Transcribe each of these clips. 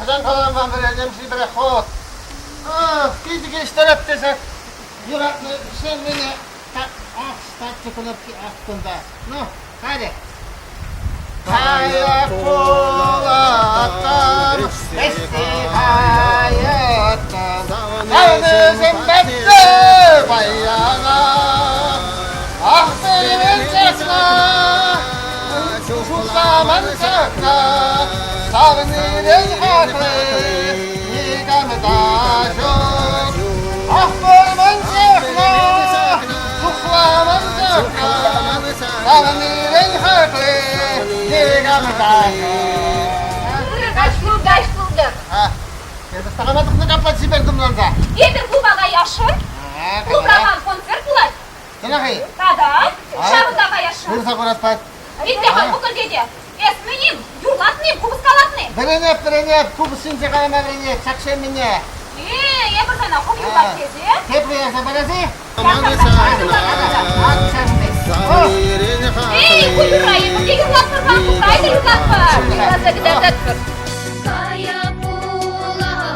хӑҫан калама вӗренем-ши пӗрех хут? Ах, питӗ килӗштереп тесе юратнӑ ҫемьене ах, статья кнопки ах кунта. Ну, кайрӗ. Кая пулаттам, ӗҫсе каяттам, Савнӑсем пӗтсе паяна. Ах, пӗлмен ҫакна, шутламан ҫакна, Савнирен хакли никам та ҫук. Ах, пӗлмен ҫакна, шутламан ҫакна, Савнирен хакли никам та ҫук. Ырӑ каҫ пултӑр, пултӑр. Эпӗ стакана тухнӑ капла чипер тумланса. Эпир клуба каясшӑн. Клубра ман концерт пулать. Тӑнах-и? Тата ҫавӑнта каясшӑн. Вырса курас Итле-ха, Мукӑль тете. Эс мӗн-им? Юрлатни, купӑс калатни? Вӗренеп, вӗренеп, купӑс ҫинче кайма вӗренет, ҫак ҫеммине. Э, эпӗ сана хӑв юрлать тесе. Тепре ярса парас-и? Эй, ку юрра эпир те юрлатпӑр-ха, кукай та юрлатпӑр. Юрласа кӑтартатпӑр. Кая пулатам,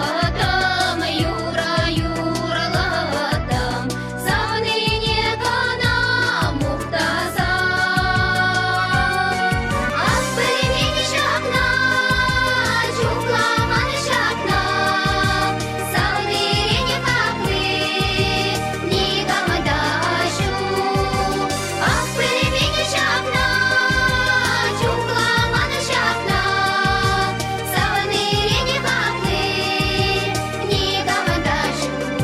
юра юрлатам, Савнине кӑна мухтаса. Ах, пӗлмен ҫакна, чухламан ҫакна, Савнирен хакли никам та ҫук. Ах, пӗлмен ҫакна, чухламан ҫакна, Савнирен хакли никам та ҫук.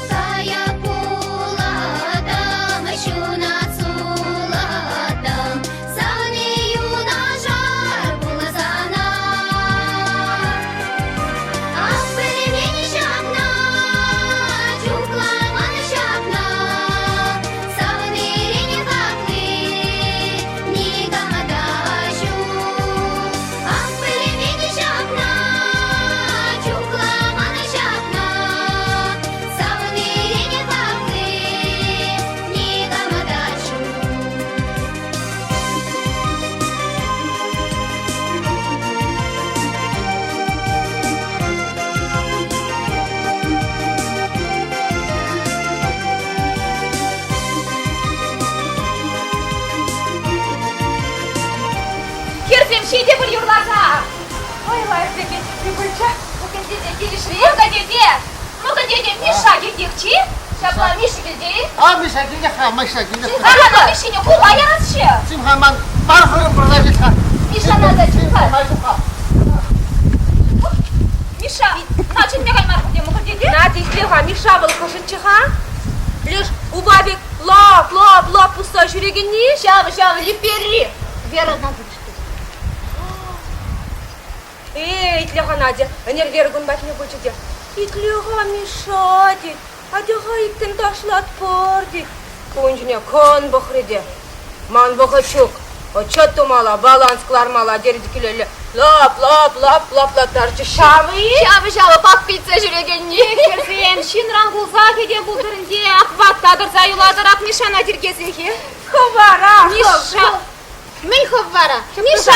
Кая пулатам, ҫунат сулатам, Савни юнашар пулсанах. Ах, пӗлмен ҫакна, чухламан ҫакна, Савнирен хакли никам та ҫук. Ах, пӗлмен ҫакна, чухламан ҫакна, Савнирен хакли никам та ҫук. Хӗрсем ҫитӗпӗр юрласа. Ой, лайӑх текен пулчӗ. Мӑкӑн тете килӗшрӗ. Мӑкӑн тете! Мӑкӑн тете, Миша килтехчи? Ҫапла Миша килте-и? А, Миша килте-ха, Миша килте. Ара, Мишине хула ярасчӗ. Чим-ха, ман пар хырӑм пырса ҫит-ха. Мишана та чим-ха. Миша, на чӗнме каймар те мӑкӑн тете. Надя, итле-ха, Миша вӑл хӑшӗччӗ-ха? Леш упа пек лап-лап-лап пусса ҫӳрекенни? Ҫавӑ, ҫавӑ, липерри. Вера Надя. Эй, итле-ха, Надя, ӗнер Вера кун патне пычӗ те. Итле-ха, Миша, тет, атя-ха иккӗн ташлатпӑр, тет. Кун ҫине кӑн пӑхрӗ те. Ман вӑхӑт ҫук, отчет тумалла, баланс кӑлармалла, терӗ те килелле лап-лап-лап лаплаттарчӗ. Ҫавӑ-и? Ҫавӑ, ҫавӑ, пак илтсе ҫӳрекенни. Хӗрсем, ҫынран кулса кӗтем пултӑр ӗнтӗ, ах, ватта тӑрса юлатӑр, ак Мишана тиркесех-и? Хӑвара, Миша, мӗн хӑв вара? Миша,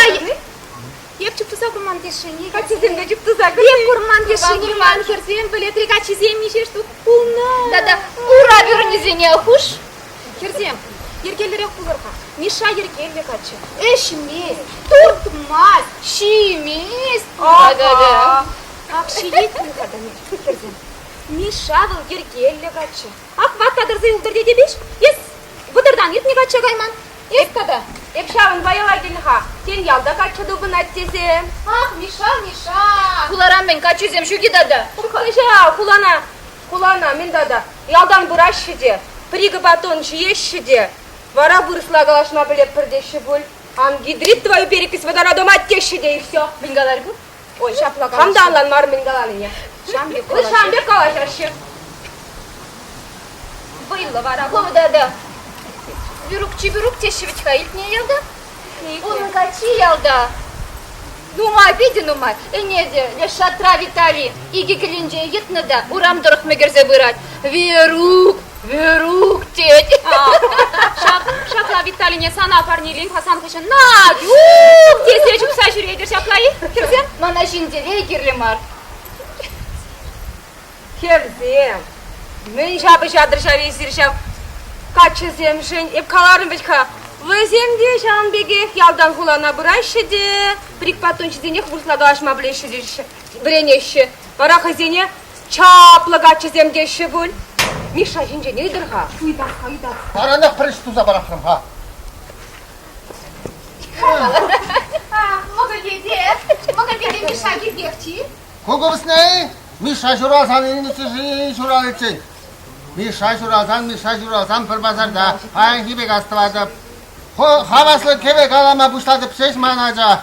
Эп чуптуса курман тесшӗн-и? Каччӑсемпе чуптуса курни. Эп курман тесшӗн-и? Ман хӗрсем, пӗлетри каччисем миҫе штук пулнӑ? Тата ура пӳрнисене хуш. Хӗрсем, йӗркеллӗрех пулӑр-ха. Миша йӗркеллӗ каччӑ. Ӗҫмест, туртмасть, ҫимест. Ага. Ак ҫиет пуль-ха та хӗрсем. Миша вӑл йӗркеллӗ каччӑ. Ак ватта тӑрса юлтӑр тетӗп-иҫ. Эс вӑтӑртан иртнӗ качча кайман. Эс тата. Эп ҫавӑнпа яла килнӗ-ха. Тен, ялта каччӑ тупӑнать тесе. Ах, Миша, Миша! Хулара мӗн, каччӑсем ҫук-и тата? Ҫук хулана, хулана, мӗн тата? Ялтан пыраҫҫӗ те, пӗр-икӗ батон ҫиеҫҫӗ те, вара вырӑсла калаҫма пӗлетпӗр теҫҫӗ пуль. Ангидрит твою перекись водородом теҫҫӗ те, и все. Мӗн каларӗ ку? Ой, ҫапла Хам та ӑнланмарӑм мӗн каланине. Ҫам пек Ҫам пек калаҫаҫҫӗ. Вӑйлӑ вара. Хӑв тата. Вирук чиперук теҫҫӗ вӗт-ха, илтнӗ ялта? Унӑн каччи ялта. Нумай, питӗ нумай. Ӗне те, леш шатра Виталий икӗ кӗленче йӑтнӑ та урам тӑрӑх мӗкӗрсе пырать. Верук, Верук тет. Ҫак, ҫапла Виталине сана парнелен-ха сан хыҫҫӑн Натюк тесе чупса ҫӳретӗр ҫапла-и, хӗрсем? Мана ҫын телейӗ кирлӗ мар. Хӗрсем, мӗн ҫапӑҫатӑр ҫав эсир ҫав каччӑсемшӗн? Эп каларӑм вӗт-ха, вӗсем те ҫавӑн пекех ялтан хулана пыраҫҫӗ те прикпатонҫисенех вырӑсла калаҫма пӗлеҫҫӗ теҫҫӗ, вӗренеҫҫӗ. Вара хӑйсене чаплӑ каччӑсем теҫҫӗ пуль. Миша ҫинчен ыйтӑр-ха. Ыйтас-ха, ыйтас. Таранах пӗр ӗҫ туса пӑрахрӑм-ха. Мӑкӑльтете, мӑкӑльтете Миша килтех-чи? Ку купӑсне-и? Миша ҫуралсан илнӗччӗ-ши ҫураличчен? Миша ҫуралсан, Миша ҫуралсан пӗр пасарта паянхи пек астӑватӑп. Хаваслӑ кӗвӗ калама пуҫлатӑп ҫеҫ ман ача.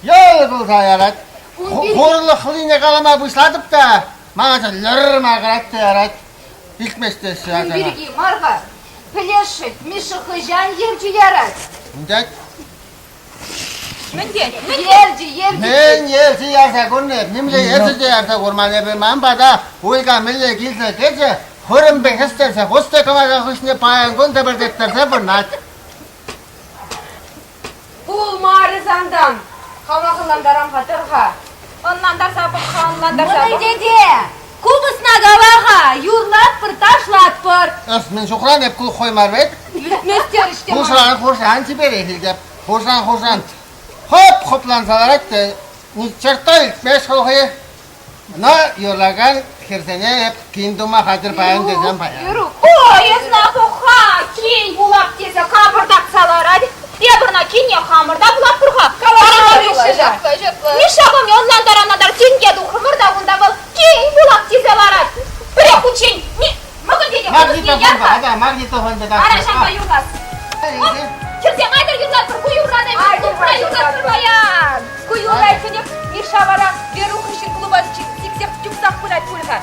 Йӑл кулса ярать. Хурлӑхлине калама пуҫлатӑп та ман ача лӗр макӑрать те ярать. Илтмест теҫҫӗ ачана. Кун пирки мар-ха. Пӗлесшӗн, Миша хӑҫан евчӗ ярать? Мӗн Мӗн тет? Евчӗ, евчӗ. Мӗн евчӗ ярса курнӑ эп? Нимле евчӗ те ярса курман эпӗ. Ман пата Улька мӗнле килсе кӗчӗ, хырӑм пек хӗстерсе хусте кӑмака хыҫне паян кун тӗпӗртеттерсе пурӑнать. Пулмарӗ сантан. Хамах ӑнлантарам-ха, тӑр-ха. Ӑнлантарса пӑх-ха, ӑнлантарса пӑх. Тете, купӑсна кала-ха, юрлатпӑр, ташлатпӑр. Эс мӗн ҫукран эп глухой мар вӗт. Илтместерӗҫ те мана. Хушран, хушран чиперех илтеп. Хушран, хушран. Хоп, хупланса ларать те ни черта илтмест хӑлхи. Ӑна юрлакан хӗрсене эп кин тума хатӗр паян тесен паян. Юрук, ой, эсна пӑх-ха, кин пулап тесе капӑртатса ларать. Эпӗр ӑна кинне хамӑр та пулатпӑр-ха. Ҫапла, ҫапла. Миша пами ӑнлантар-ӑнлантар тинке тухрӑмӑр та унта вӑл кин пулап тесе ларать. Пӗрех хутчен мӑкӑльтете Магнитофонпа, ата, магнитофонпа. Ара, ҫапла юрлас. Хӗрсем, айтӑр юрлатпӑр, ку юррана клубра юрлатпӑр паян. Ку юрра илтсенех Миша вара Верук хыҫҫӑн клуба сиксех чупсах пырать пуль-ха.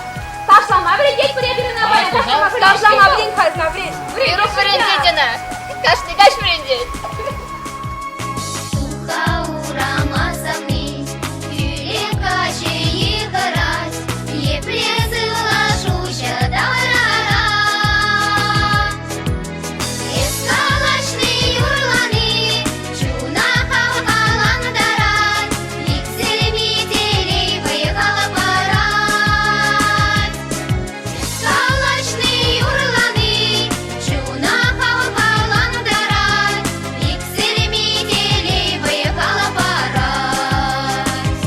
Ташлама вӗрентетпӗр эпир ӑна паян. Ташлама вӗрен-ха, ӑна вӗрен. Верук вӗрентет ӑна. Кашни каҫ вӗрентет. Туха урама савни, Ӳле каҫӗ йыхӑрать, Епле сывлаш уҫӑ таврара. Эс калаҫни, юрлани чуна хавхалантарать, Иксӗлми телей вӑй-хал парать. Эс калаҫни, юрлани чуна хавхалантарать, Иксӗлми телей вӑй-хал парать.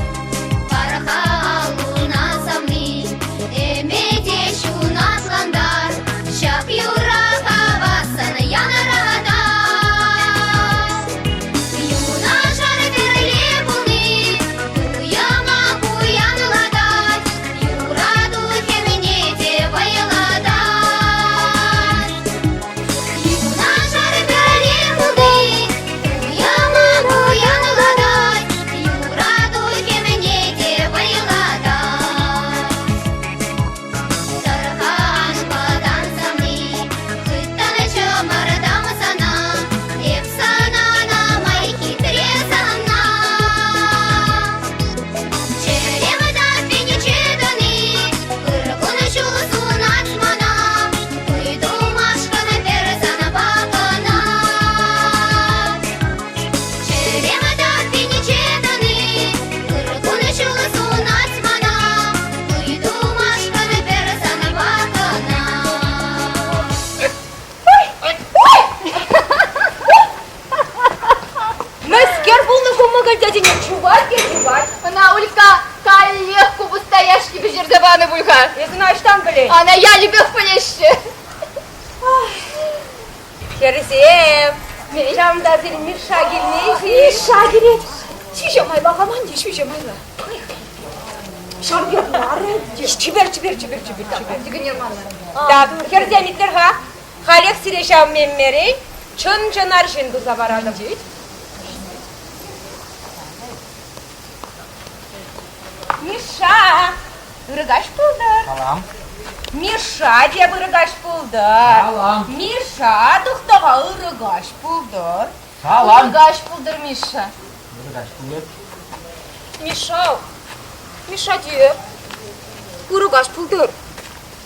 Пар-ха аллуна савни, Ӗмӗте ҫунатлантар, Ҫак юрра хавассӑн янӑратар. Юнашар пӗрле пулни туйӑма пуянлатать, Юрату хӗмне те вӑйлатать. Юнашар пӗрле пулни туйӑма пуянлатать, Юрату хӗмне те вӑйлатать. Тӑрхан вӑтан савни, хыттан чӑмӑртам сана, Эп сана намай хитре сана. Чӗрем таппинче тӑни, ыр кун-ҫул сунать мана, Туй тумашкӑн пӗр санпа кӑна. Чӗрем таппинче тӑни, ыр кун-ҫул сунать мана, Туй тумашкӑн пӗр санпа кӑна. Мӗскер пулнӑ ку мӑкӑльтетене? Чупать те чупать. Ӑна Улька каллех купӑста яшки пӗҫерсе панӑ пуль-ха. Эс ӑна ӑҫтан пӗлен? Ана ялӗпех пӗлеҫҫӗ. Хӗрсем, ҫавӑнта сирӗн Мишша килмен-ши? Мишша килет. Ҫӳҫе майла-ха ман те, ҫӳҫе майла. Ҫав пек мар ӗнтӗ. Чипер, чипер, чипер, чипер, чипер. Тӗкӗнер мана. Так, хӗрсем, итлӗр-ха. Халех сире ҫав меммерен чӑн-чӑн арҫын туса паратӑп. Мишша, ырӑ каҫ пултӑр. Салам. Миша те ырӑ каҫ пултӑр. Салам. Миша тухтӑха ырӑ каҫ пултӑр. Салам. Ырӑ каҫ пултӑр, Миша. Ырӑ каҫ пултӑр. Миша, Миша те. Ырӑ каҫ пултӑр.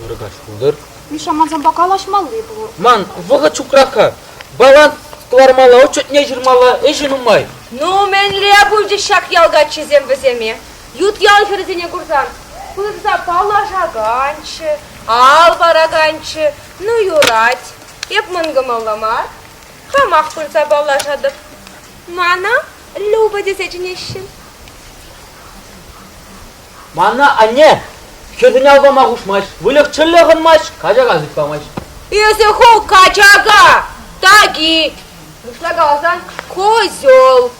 Ырӑ каҫ пултӑр. Миша, ман санпа калаҫмалли пур. Ман вӑхӑт ҫукрах-ха. Баланс кӑлармалла, отчетне ҫырмалла, ӗҫӗ нумай. Ну, мӗнле пулчӗҫ ҫак ял каччисем вӗсене? Ют ял хӗрӗсене курсан пырса паллашаканччӗ, ал параканччӗ. Ну, юрать. Эп мӑн кӑмӑллӑ мар. Хамах пырса паллашатӑп. Мана Люба тесе чӗнеҫҫӗ. Мана анне хӗрсене ал пама хушмасть, выльӑх-чӗрлӗх ӑнмасть, качака сӗт памасть. Эсӗ ху качака, таки. Вырӑсла каласан, козел.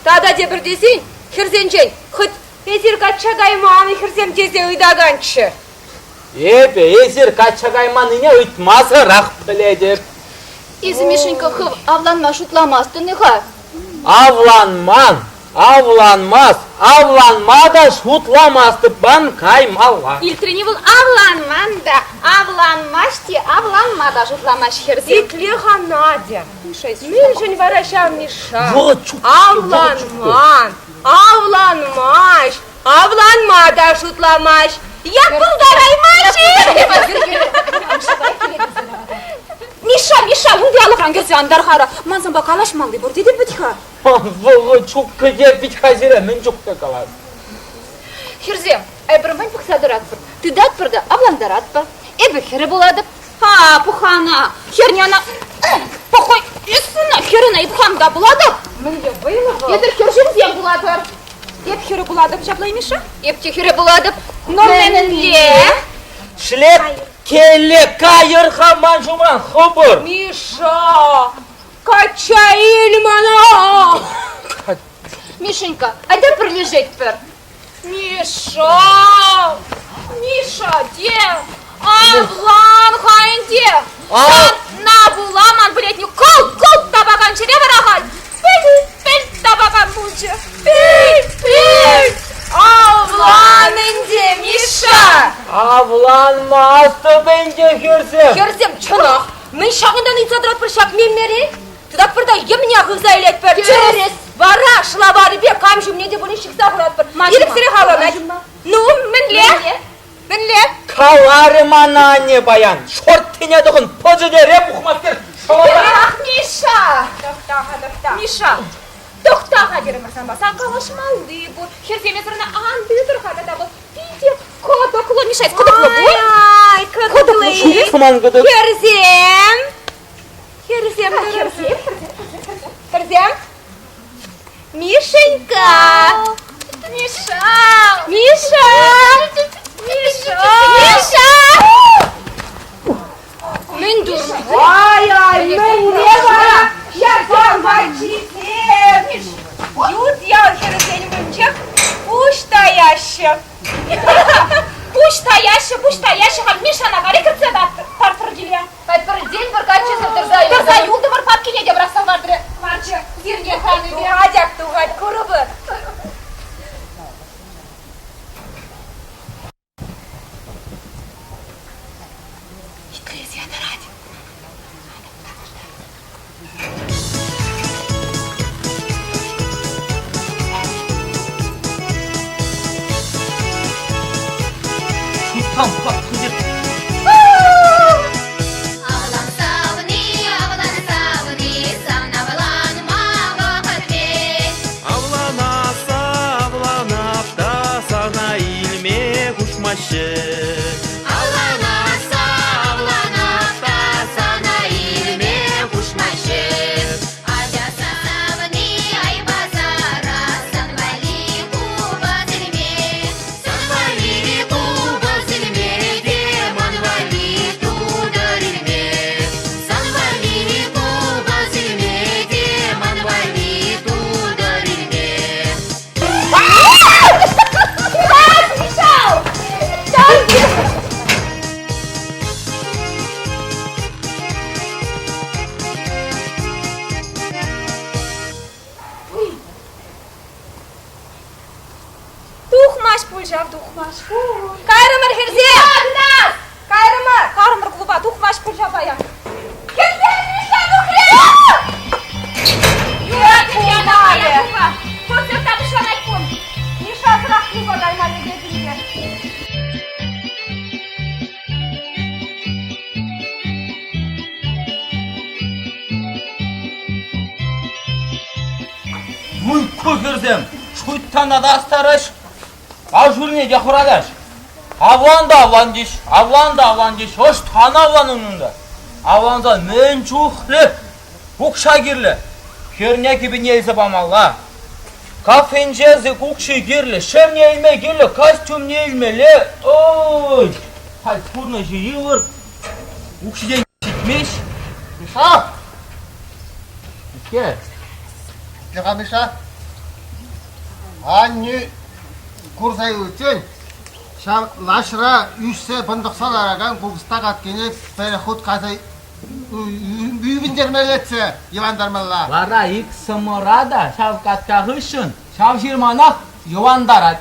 Тата тепӗр тесен, хӗрсенчен хӑть эсир качча кайман хӗрсем тесе ыйтаканччӗ. Эпӗ эсир качча кайманнине ыйтмасӑрах пӗлетӗп. Эсӗ, Мишенька, хӑв авланма шутламастӑн-и-ха? Авланман, авланмас, авланма та шутламастӑп, ман каймалла. Илтрӗн-и вӑл авланман та, авланмасть те, авланма та шутламасть хӗрсем. Итле-ха, Надя. Мӗншӗн вара ҫав Миша? Вӑхӑт ҫук. Авланман, авланмасть, авланма та шутламасть. Я пултараймасть-и? Миша, Миша, унти алӑкран кӗрсе антар-ха. Ман санпа калаҫмалли пур тетӗп вӗт-ха. Вӑхӑт ҫук кӗтеп вӗт-ха сире, мӗн чухлӗ калас. Хӗрсем, эпир мӗн пӑхса тӑратпӑр? Тытатпӑр та авлантаратпӑр. Эпӗ хӗрӗ пулатӑп. Ха, пӑхана, хӗрне ӑна пӑхой, ӳссӗн хӗрӗн эп хам та пулатӑп. Мӗнле вӑйлӑ вӑл? Эсир хӗр ҫынсем пулатӑр. Эп хӗрӗ пулатӑп ҫапла, Миша? Эп те хӗрӗ пулатӑп. Но мӗнле? Шлеп келле кайӑр-ха ман ҫумран, хӑпӑр. Миша, качча ил мана! Мишенька, айта пӗрлешетпӗр. Миша! Миша, те! Авлан-ха ӗнтӗ! Ҫакна пула ман пӗлетнӗ кӑлт-кӑлт тапакан чӗре вара халь пӗлт-пӗлт тапакан пулчӗ. Пӗлт-пӗлт! Авлан ӗнтӗ, Миша! Авланмастӑп ӗнтӗ, хӗрсем! Хӗрсем, чӑнах, мӗн ҫакӑнтан ыйтса тӑратпӑр ҫак меммерен? Тытатпӑр та йӗмне хывса илетпӗр. Тӗрӗс. Вара шӑлаварӗпе кам ҫумне те пулин ҫыхса хуратпӑр. Ирӗксӗрех авланать. Ну, мӗнле? Мӗнле? Каларӗ мана анне паян. Шорттине тӑхӑн, пӑчӑ пухмастер. Ах, Миша! Тӑхта-ха, тӑхта. Миша, тӑхта-ха терӗмӗр санпа. Сан калаҫмалли пур. Хӗрсем эсӗ ӑна ан тытӑр-ха тата вӑл питӗ кӑтӑклӑ. Миша, эс кӑтӑклӑ пуль? Ай, кӑтӑклӑ. Шутсӑман кӑтӑк. Хӗрсем! Хӗрсем, Хӗрсем, хӗрсем. Мишенька! Миша! Миша! Миша! Миша! Мӗн тур? Ай-ай, мӗнле вара ҫак мальчисем? Ют ял хӗрӗсен умӗнчех пуҫ таяҫҫӗ. Пуҫ таяҫҫӗ, пуҫ таяҫҫӗ. Халь Мишана валли кӗртсе тартӑр киле. Пӗртен-пӗр каччӑсӑр тӑрса юлтӑмӑр. Тӑрса юлтӑмӑр, папкине те пӑрахса хӑвартрӗ. Ларчӗ сирне ханӗпе. Тухать-ак, тухать, курӑпӑр. Итлесе тӑрать. Шуттан папкине Авлан савни, авлан савни, сан авланма вӑхӑт пек. Авланасса авланап та сана илме хушмаҫҫӗ. Авланасса авланап та сана илме хушмаҫҫӗ. Ача савни ай пасара сан валли купӑс илме. Сан валли купӑс илме те ман валли тутӑр илме. Сан валли купӑс илме те ман валли тутӑр илме. Мишал! ҫав тухмасть. Кайрӑмӑр хӗрсем! Кайрӑмӑр! Карӑмӑр клуба тухмасть пуль ҫав паян. Хӗрсем, Миша тухрӗ! Юрать, пулмарӗ. Концерта пуҫланать кун. Мишасӑрах клуба кайма лекет ӗнтӗ. Ну, ку хӗрсем, шуйттана та астараҫ, Ашурне те хӑратаҫ. Авлан та авлан теҫ, авлан та авлан теҫ, ӑҫтан авлан унӑн Авлансан мӗн чухлӗ укҫа кирлӗ. Хӗрне кӗпине илсе памалла. Кафенче укҫи кирлӗ, ҫӗрне илме кирлӗ, костюмне илмелле. Ой, халь пурнӑҫӗ йывӑр, укҫи-тенки ҫитмест. Миша! Мӗскер? Итле-ха, Миша. Аннӳ курса юличчен ҫав лаҫра ӳссе пӑнтӑхса ларакан купӑста каткине пӗр хут кайса ӳпӗнтермеллеччӗ, йӑвантармалла. Вара иксӗмӗра та ҫав катка хыҫҫӑн ҫав ҫырманах йӑвантарать.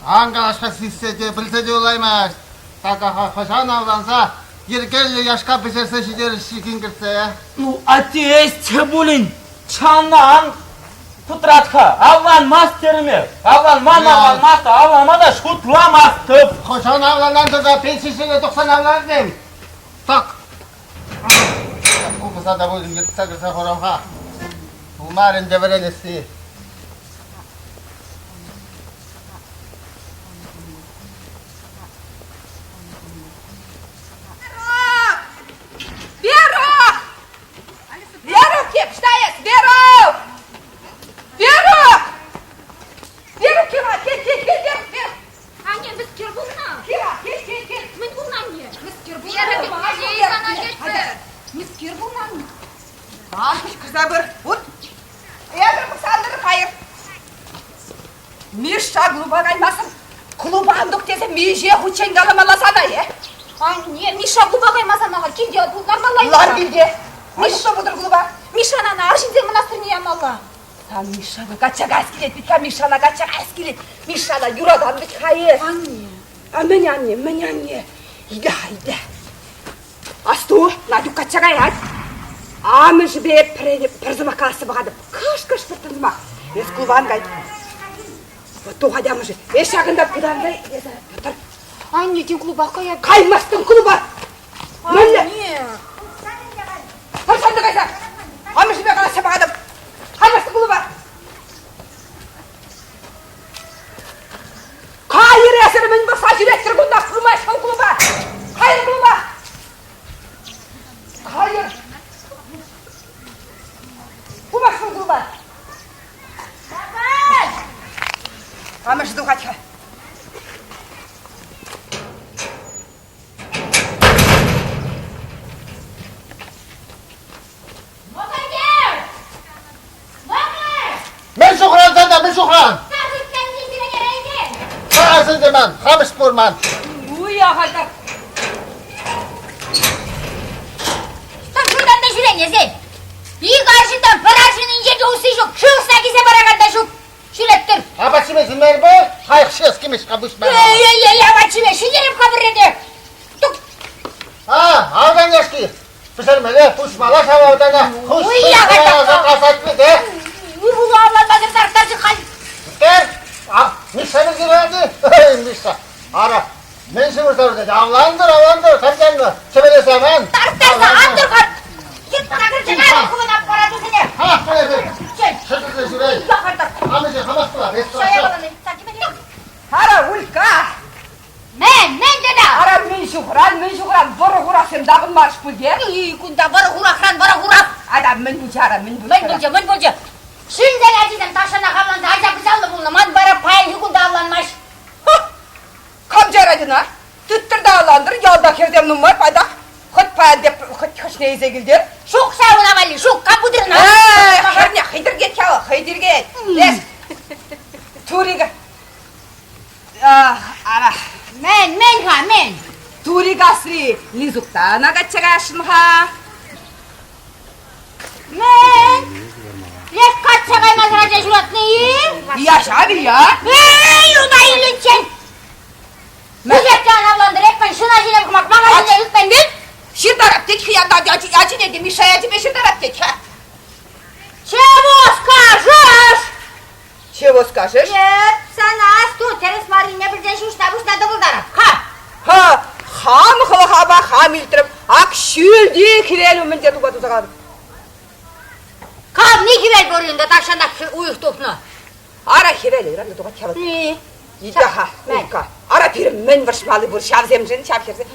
Ан калаҫма сиссе те, пӗлсе те юлаймасть. Така хӑҫан авланса йӗркеллӗ яшка пӗҫерсе ҫитерӗҫ-ши кин кӗртсе? Ну, атте эс те пулин чанна ан пӑтрат-ха. Авланмасть терӗмех. Авланман, авланмасть, авланма та шутламастӑп. Хӑҫан авланан тата пенси ҫине тухсан авлантӑм? Так. Купӑса та пулин йӑтса кӗрсе хурам-ха. Пулмарӗ ӗнтӗ вӗренесси. Верук! Верук, кеп, эс? Верук! Верук! Верук, кил, кил, кил, кил, Верук, Верук! Анне, мӗскер пулнӑ? Кил, кил, кил, кил. Мӗн пулнӑ, анне? Мӗскер пулнӑ? Мӗскер пулнӑ, анне? Ах, кӑса пыр. Вот. Эпир пӑхсантӑр кайӑр. Мишша клуба каймасӑр клуба ан тух тесе миҫе хутчен каламалла сана, э? Анне, Миша клуба каймасан ага килте лармалла. Лар килте. Миша пытӑр клуба. Мишана арҫынсен мӑнастырне ямалла. Сан Мишана качча каяс килет вӗт-ха, Мишана качча каяс килет. Мишана юратан вӗт-ха эс. Анне. А мӗн анне, мӗн анне? Итле-ха, итле. Асту, Надюк качча каять. Амӑшӗпе пӗр сӑмах калаҫса пӑхатӑп. Кӑш-кӑш вӑрттӑн сӑмах. Эс клуба ан кай. Вот тухать амӑшӗ. Эс ҫакӑнта пытанса эсӗ тӑр. Анне, тен клубах каять? Каймастӑн клуба! Мӗнле? Анне! Тӑрсан та кайса. Амӑшӗпе калаҫса пӑхатӑп. Каймастӑн клуба! Кайӑр эсӗр мӗн пӑхса ҫӳреттӗр кунта пымасть вӑл клуба! Кайӑр клуба! Кайӑр! Пымасть вӑл клуба! Амӑшӗ тухать-ха. Мӗн ҫухран тата, мӗн ҫухран? Сасӑнчӗ ман, хамӑш пур ман. Уя хальтах. Шуйттан та ҫӳрен эсӗ. Ик арҫынтан пӗр арҫын инҫе те усси ҫук, шыв килсе паракан та ҫук. Ҫӳреттӗр. Апат ҫиме сӗнмерӗ Хайх ҫес кимеш-ха пуҫма. Эй-эй-эй, апат ҫиме ҫитереп-ха пӗрре те. Тук. А, алдан яшки. Пӗҫермелле, пуҫмалла ҫав автана. Касать те. Ывӑлу авланмасӑр тарттарчӗ халь. Мӗскер? Мишша мӗн кирлӗ? Мишша, ара, мӗн ҫывӑрса выртать? Авлантӑр, авлантӑр, картяннӑ, чӗвелесе аван. Тарттарса антӑр-ха. Йытта кӗрсе кайрӑм хӑвӑн аппаратусене. Ха, Шӗкӗрсе ҫӳрей. Амӑшӗ хамах пулать. Ара, Улька! Мӗн, мӗн тата? Ара, мӗн ҫухран, мӗн ҫухран, вӑрӑ-хурахсем тапӑнмарӗҫ пуль те? И, кунта вӑрӑ-хурахран вӑрӑ-хурах. Ата, мӗн пулчӗ, ара, мӗн пулчӗ? Мӗн пулчӗ, мӗн пулчӗ? Ҫынсен ачисем тахҫанах авланса ача-пӑчаллӑ пулнӑ, ман вара паянхи кун та авланмасть. Кам чарать ӑна? Тыттӑр та авлантӑр, ялта хӗрсем нумай, пайтах. Хӑть паян те хӑть хӑшне илсе килтер. Ҫук ҫав ӑна валли, ҫук, компьютер ӑна. Хӗрне хӑй тиркет ҫав, хӑй тиркет. Леш, Турика, Ара. Мӗн, мӗн-ха, мӗн? Турикасри Лизуктана качча каясшӑн-ха. Мӗн? Леш качча каймасӑр ача. ачине ҫуратнӑ-и? Я ҫав, я. Эй, уна илинчен! Мӗнле авлантӑр эппӗн, ҫын ачине пӑхмак, ман ачине ӳкмен вӗт? Ҫыртарап тет, хӑянта ачине те Миша ячӗпе ҫыртарап тет. Чего скажешь? Чего скажешь? Эп сана асту, тӗрӗс маррине пӗлсен ҫуҫна пуҫна тӑпӑлтарап. Ха! Ха, хам хӑлхапа хам илтрӗм. Ак ҫӳлти хӗвел умӗнче тупа туса калатӑп. Кам ни хӗвел пур ӗнтӗ тахҫанах уйӑх тухнӑ. Ара хӗвел ыран та тухать ҫавӑн. Итле-ха, Улька. Ара пирӗн мӗн вӑрҫмалли пур ҫавсемшӗн, ҫав хӗрсем.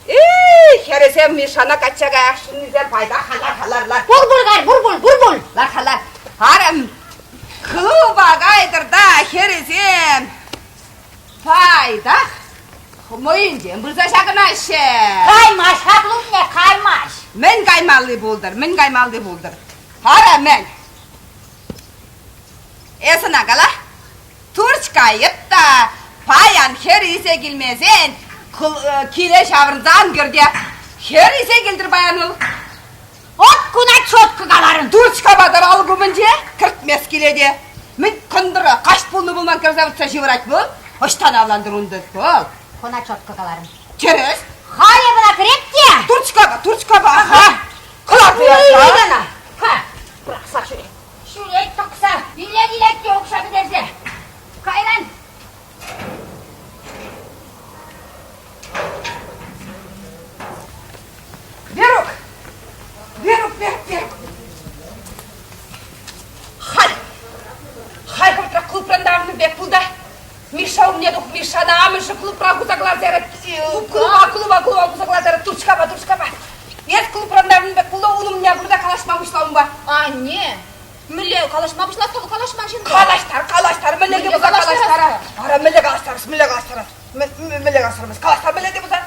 Эй, хӗрӗсем Мишана качча каясшӑннисем пайтах лар, лар. Пур пуль кай, пур пуль, пур пуль. Лар-ха, лар. Арӑм, клуба кайтӑр та хӗрӗсем пайтах мӑйӗнчен пырса ҫакӑнаҫҫӗ. Каймасть-ха клубне, каймасть. Мӗн каймалли пултӑр, мӗн каймалли пултӑр. Ара, мӗн? Эс ӑна кала. Турч кайӑп та паян хӗр илсе килмесен киле ҫаврӑнсан кӗрте. Хӗр илсе килтӗр паян вӑл. От куна четко каларӑн. Турчкапа тӑр алӑк умӗнче кӗртмес киле те. Мӗн кӑнтӑра каҫ пулнӑ пулман кӗрсе выртса ҫывӑрать вӑл. Ӑҫтан авлантӑр унта вӑл? Куна четко каларӑн. Тӗрӗс. Халӗ мана кӗрет те. Турчкапа, турчкапа, аха. Кӑларса ярса. Ха, пӑрахса ҫӳре. Ҫӳрет тӑкса, илет-илет те укҫа пӗтерсе. Кайран Верук! Верук, Верук, Верук! Халь! Халь хӑвӑртрах клубран таврӑннӑ пек пул та. Миша умне тух, Мишана амӑшӗ клубра хуса кӑларса ярать. Клуба, клуба, клуба хуса кӑларса ярать. Турчкапа, турчкапа. Эс клубран таврӑннӑ пек пул та ун умне пыр та калаҫма пуҫла унпа. Анне, мӗнле калаҫма пуҫлас та калаҫман ҫын. Калаҫтар, калаҫтар, мӗнле те пулса калаҫтар. Ара, мӗнле калаҫтарас, мӗнле калаҫтарас, мӗнле калаҫтармас, калаҫтар мӗнле те пулса.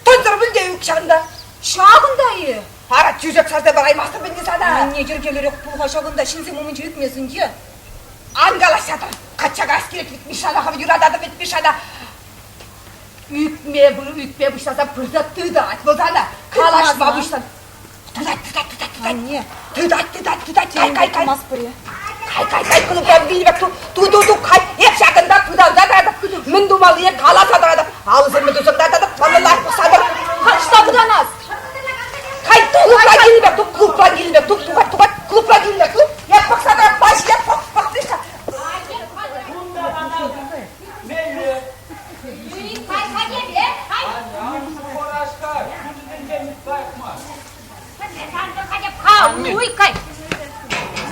Тӑнсӑр мӗнле ӳк ҫакӑнта? Ҫакӑнта-и? Ара, тӳсек сарса параймастӑп ӗнтӗ сана. Анне йӗркеллӗрех пул-ха ҫакӑнта ҫынсем умӗнче ӳкмесен те. Ан калаҫса тӑр, качча каяс килет вӗт Мишана, хӑв юрататӑп вӗт Мишана. Ӳкме, ӳкме пуҫласа пырса тытать вӑл сана. Калаҫма пуҫлан. Тытать, тытать, тытать, тытать. Анне. Тытать, тытать, тытать. Кай, кай, кай. Тумастпӑр-и? Кай, кай, кай, клубран вилнӗ пек ту, ту, ту, ту, кай. Эп ҫакӑнта пытанса тӑратӑп. Мӗн тумаллине каласа тӑратӑп. Алӑсем тусӑртатӑп, малалла пӑхса тӑр. Ӑҫта пытанас? Кай, клубра килнӗ пек тух, клубра килнӗ пек тух, тухать, тухать, клубра килнӗ пек тух. Эп пӑхса тӑрап, пач, эп пӑх, пӑх, Миша.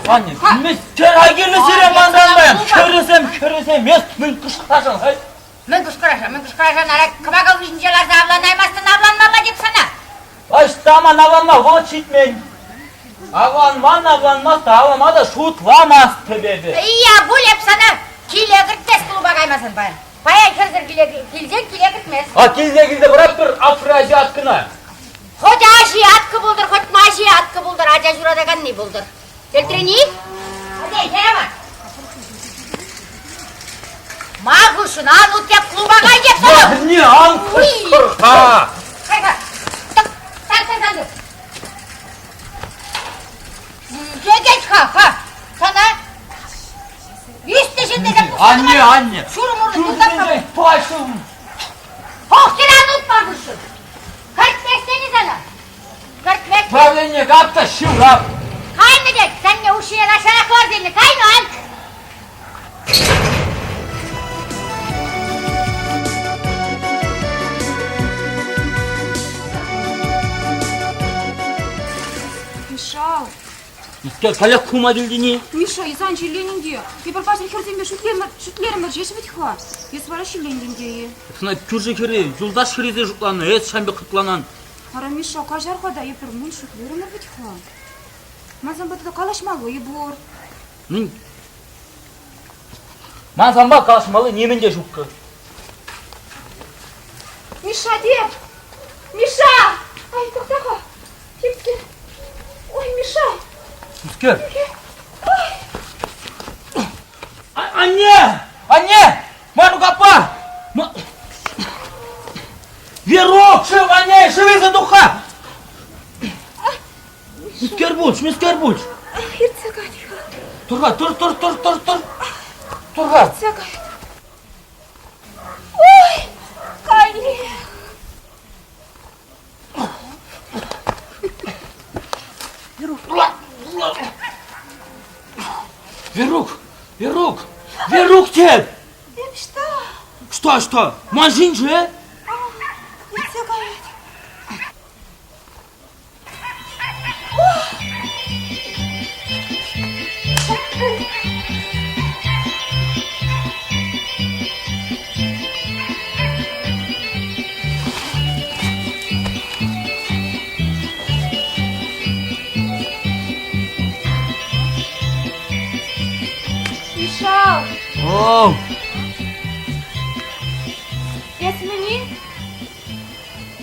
Анне, мӗскер кирлӗ сире манран паян? Хӗрӗсем, хӗрӗсем, эс мӗн кӑшкӑрашан, хай? Мӗн кӑшкӑрашан, мӗн кӑшкӑрашан, ара кӑвакал хыҫӗнче ларса авланаймастӑн, авланмалла теп сана. Ӑҫта ман авланма вӑхӑт ҫитмен. Авланман, авланмасть, авланма та шутламастӑп эпӗ. Ия, пуль эп сана киле кӗртмес клуба каймасан паян. Паян хӗрсӗр киле килсен киле кӗртмес. А килсе килсе пыратпӑр афроазиаткӑна. Хоть азиатка пултӑр, хоть мазиатка пултӑр, ача ҫуратаканни пултӑр. Кӗлтрени? Окей, хӗрама. Ма хушӑн, ан ут теп клуба кай теп сана. Не, ан кӑшкӑр-ха! Кай-ха. Так, так, так, так. Кет-ха, ха. Сана Ӳснӗ ҫын тесе Анне, анне! Ҫурӑм урлӑ тултарса. Пашӑм! Похтиран утма хушӑн. Кӗртместӗн-и сана? Кӗртместӗн. Правление кап та ҫыврап. Кайнӑ тет, санне ушине начарах лар тенӗ. Кайнӑ, ан. Миша, Мискер каллех кума килтӗн-и? Миша, эс ан ҫилленӗн те. Эпир паҫӑр хӗрсемпе шӳтлерӗмӗр, шӳтлерӗмӗр ҫеҫ вӗт-ха. Эс вара ҫиллентӗн те-и? Сана кӳршӗ хӗрӗ, юлташ хӗрӗ тесе шутланӑ, эс ҫам пек хӑтланан. Ара, Миша, каҫар-ха та, эпир мӗн шӳтлерӗмӗр вӗт-ха. Ман санпа тата калаҫмалли пур. Мӗн? Ман санпа калаҫмалли нимӗн те ҫуккӑ. Миша теп! Миша! Ай, тӑхта-ха. Типсе. Ой, Миша! Мискер? Анне! Анне! Манук аппа! Верук, шыв, анне, шыв илсе тух-ха! Мискер пулч, мискер пулч! Иртсе кай-ха. Тӑр-ха, тӑр, тӑр, тӑр, тӑр, тӑр. Тӑр-ха. Иртсе каять. Ой, каллех. Верук, Верук, Верук тет! Эп что? Что, что? Ман ҫинче? Иртсе каять. Миша! О! Эс мӗн-и?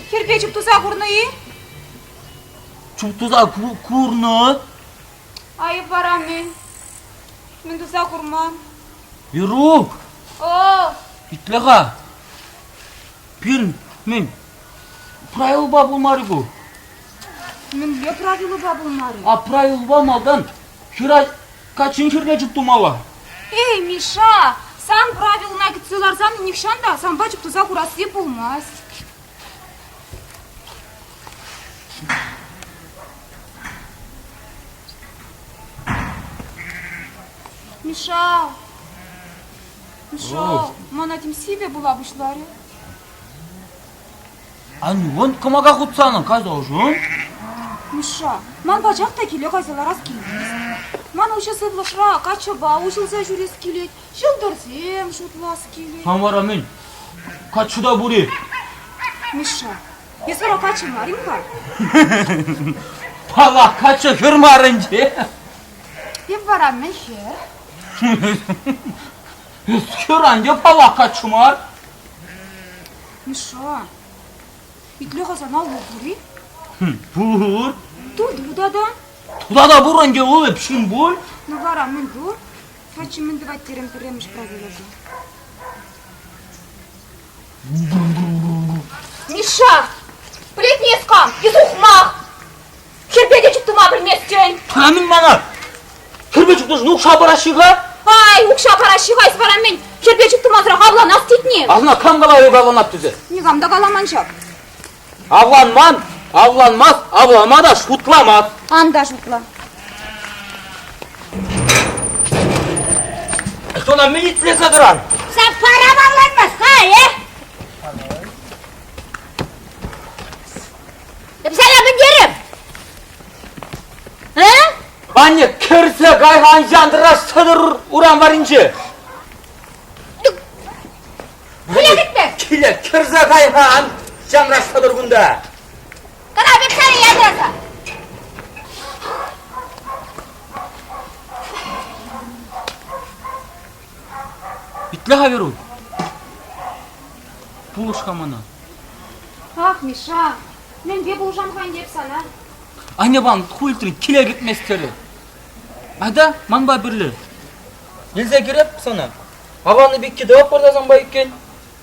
Хӗрпе чуптуса курнӑ-и? Чуптуса курнӑ. Айӑп вара мӗн? Мӗн туса курман? Верук! О! Итле-ха. Пирӗн мӗн правилӑпа пулмарӗ ку? Мӗнле правилӑпа пулмарӗ? А правилӑпа малтан хӗр каччин хӗрне чуптумалла. Эй, Миша, сан правилӑна кӗтсе ларсан нихҫан та санпа чуптуса курасси пулмасть. Миша, Миша, мана тем сивӗ пула пуҫларӗ. Анюн кӑмака хутсанӑ кайса ӑшӑн. Миша, ман пачах та киле кайса ларас килмест. Ман уҫӑ сывлӑшра каччӑпа уҫӑлса ҫӳрес килет, ҫӑлтӑрсем шутлас килет. Сан вара мӗн, каччӑ та пур-и? Миша, эс вара каччӑ мар-им-ха? Паллах, каччӑ хӗр мар ӗнтӗ. Эп вара мӗн хӗр? Эс хӗр ӗнтӗ, паллах, каччӑ мар. Миша, итле-ха сана улу пур-и? Пур. Туту тата. Тата пур ӗнтӗ улӑп ҫын пуль. Ну вара мӗн пур? Каччӑ мӗн тӑвать терӗм пӗрремӗш правилӑшӑн. Миша, пӗлетне эс кам? Эс ухмах! Хӗрпе те чуптума пӗлместӗн. Мӗн мана? Хӗрпе чуптушӑн укҫа параҫҫӗ-ха? Ай, укҫа параҫҫӗ-ха, эс вара мӗн? Хӗрпе чуптумасӑрах авланас тетне? Авна кам каларӗ авланап тесе? Никам та каламан ҫав. Авланман, авланмас, авлама та шутламас. Ан та шутла. Сона мӗн итлесе тӑран? Сан парам авланмас-ха, э? Эп сана мӗн терӗм? А? Анне, кӗрсе кай-ха ан янтӑра сӑтӑр урам варринче. Киле кӗтме. Киле кӗрсе кай-ха ан янтӑра сӑтӑр кунта. Кӑна пек сана янтӑраса. Итле-ха, Верук. Пулӑш-ха мана. Ах, Миша, мӗнпе пулӑшам-ха ӗнтӗ эп сана? Анне вам хультрӗ, киле кӗтмест терӗ. Айта, манпа пӗрле. Илсе кӗреп сана. Авланнӑ пекки тӑвап пырса санпа иккен.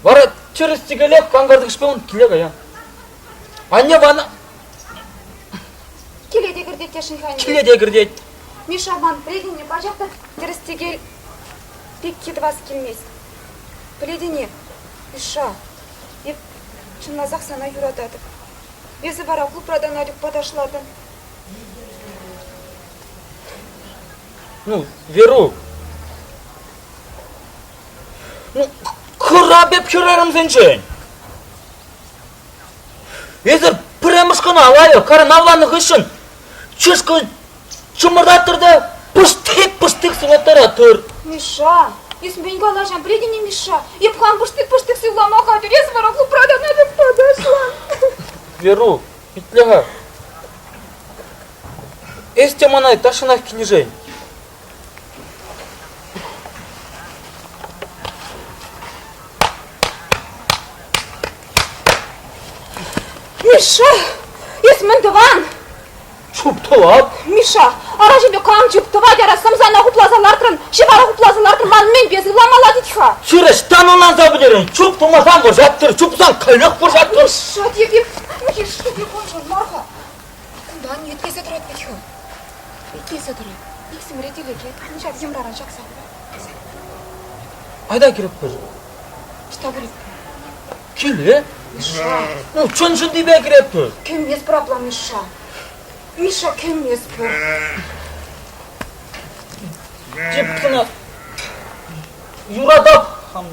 Вара тӗрӗс-тӗкелех кантӑкӑшпе ун киле кая. Анне мана... Киле те кӗртет тесшӗн-ха ӗнтӗ. Киле те кӗртет. Миша ман пӗлетӗн-и, пачах та тӗрӗс-тӗкел пекки тӑвас килмест. Пӗлетӗн-и, Миша, эп чӑнласах сана юрататӑп. Эсӗ вара клубра та Надюкпа ташлатӑн. Ну, Верук, ну, хӑра пек хӗрарӑмсенчен. Эсӗ пӗрремӗш кӑна лайӑх, каран авланнӑ хыҫҫӑн чышкӑ чӑмӑртаттӑр та пӑштик-пӑштик сывлаттаратӑр. Миша, эс мӗн калаҫан, пӗлетӗн-и, Миша? Эп хам пӑштик-пӑштик сывлама хатӗр, эс вара клубра та Надюкпа ташлан. Верук, итле-ха. Эс те мана тахҫанах килӗшен. Миша, эс мӗн тӑван? Чуп тӑвап. Миша, ара ҫинче кам чуп тӑвать, ара сӑмсана хупласа лартрӑн, ҫӑвара хупласа лартрӑн, ман мӗнпе сывламалла тет-ха? Хирӗҫ ӑнланса пӗтерен, чуп тумасан вӑрҫаттӑр, чупсан каллех вӑрҫаттӑр. Миша, тек, Миша, тек уншӑн мар-ха. Кунтан итлесе тӑрать вӗт-ха. Итлесе тӑрать. Иксӗмӗре те лекет. Ҫав йӑмраран ҫакса. Айта кӗретпӗр. Ӑҫта кӗретпӗр? Киле. Миша. Ну, чӑн-чӑннипе кӗретпӗр. Кӗместпӗр апла, Миша. Миша, кӗместпӗр. Тип кӑна юратап хам.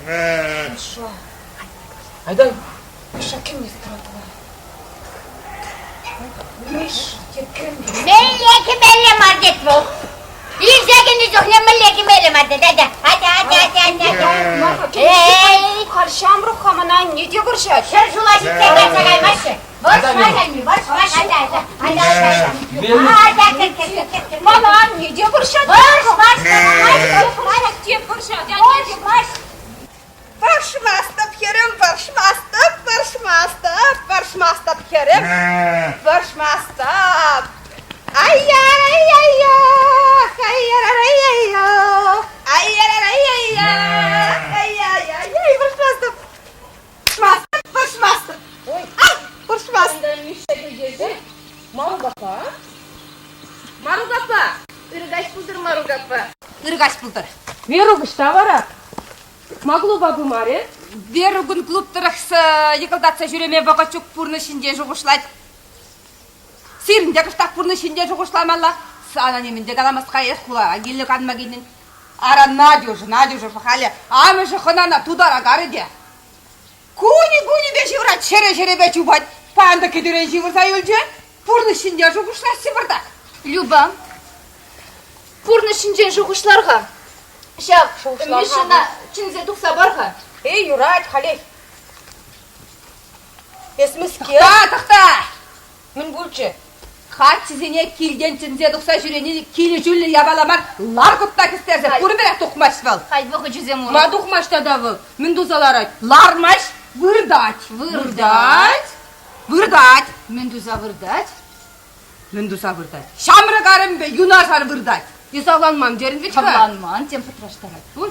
Миша. Айта. Миша, кӗместпӗр апла. Миш, кӗместпӗр. Мӗнле кӗмелле мар тет вӑл. Илсе кӗнӗ чухне мӗнле кӗмелле мар тет. Атя, атя, атя, атя, атя, атя. Эй! Халь ҫамрӑк-ха мана анне те вӑрҫать. Ҫӗр ҫула ҫитсе кайса каймаҫҫӗ. Вӑрҫма кайми, вӑрҫма, атя, атя, атя, атя. Атя, кӗр, кӗр, кӗр, кӗр, кӗр. Мана анне те вӑрҫать. Вӑрҫма, вӑрҫма, Те вӑрҫать, анне те вӑрҫма. Вӑрҫмастӑп, хӗрӗм, вӑрҫмастӑп, вӑрҫмастӑп, вӑрҫмастӑп, хӗрӗм, вӑрҫмастӑп. Ай-яй-яй-яй, ай-яй-яй-яй, ай-яй-яй-яй, ай-яй-яй, вӑрҫмастӑп, вӑрҫмастӑп, вӑрҫмастӑп. Ай, вӑрҫмастӑп. Марук аппа? Марук аппа! Ырӑ каҫ пултӑр, Марук аппа. Ырӑ каҫ пултӑр. Верук ӑҫта вара? Ма клуба пымарӗ? Верукӑн клуб тӑрӑх йӑкӑлтатса ҫӳреме вӑхӑт ҫук пурнӑҫ ҫинчен шухӑшлать. Сирӗн те кӑштах пурнӑҫ ҫинчен шухӑшламалла. Сана нимӗн те каламасть-ха эс хулара килнӗ канма килнӗн. Ара, Надюша, Надюша халӗ амӑшӗ хӑнана тутара карӗ те. Кунӗ-кунӗпе ҫывӑрать, ҫӗрӗ-ҫӗрӗпе чупать. Паян та кӗтӳрен ҫывӑрса юлчӗ. Пурнӑҫ ҫинчен шухӑшласси пӑртак. Люба, пурнӑҫ ҫинчен шухӑшлар-ха. Ҫав Мишӑна чӗнсе тухса пар-ха. Эй, юрать, халех. Эс мӗскер? Тӑхта, тӑхта! Мӗн пулчӗ? Каччӑсене килтен чӗнсе тухса ҫӳрени килӗшӳллӗ япала мар, лар кутта хӗстерсе пурпӗрех тухмасть вӑл. Халь вӑхӑчӗсем урӑх. Ма тухмасть тата вӑл? Мӗн туса ларать? Лармасть, выртать. Выртать. Выртать. Мӗн туса выртать? Мӗн туса выртать? Ҫамрӑк арӑмпе юнашар выртать. Эс авланман терӗн вӗт-ха. Авланман, тем пӑтраштарать пуль.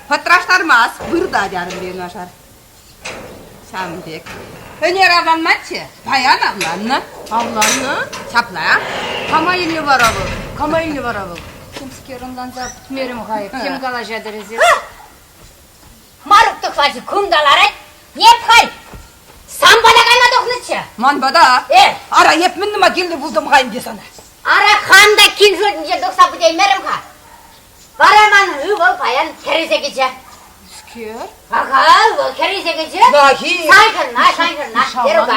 Пӑтраштармасть, выртать арӑмпе юнашар. Ҫавӑн пек. Ӗнер авланманччӗ, паян авланнӑ. Авланнӑ? Ҫапла. Кама илнӗ вара вӑл? Кама илнӗ вара вӑл? Темскер ӑнланса пӗтмерӗм-ха эп. Тем калаҫатӑр эсир? Марук тӑхлачӗ кунта ларать. Эп халь сан пата кайма тухнӑччӗ. Ман пата? Э. Ара, эп мӗн тума килнӗ пултӑм-ха ӗнтӗ сана? Ара, хам та кил ҫуртӗнчен тухса пӗтеймерӗм-ха. Вара ман ывӑл паян хӗресе кӗчӗ. Скер? Ага, ывӑл хӗресе кӗчӗ. Нахи. Сан хӗрна, сан хӗрна, Верука.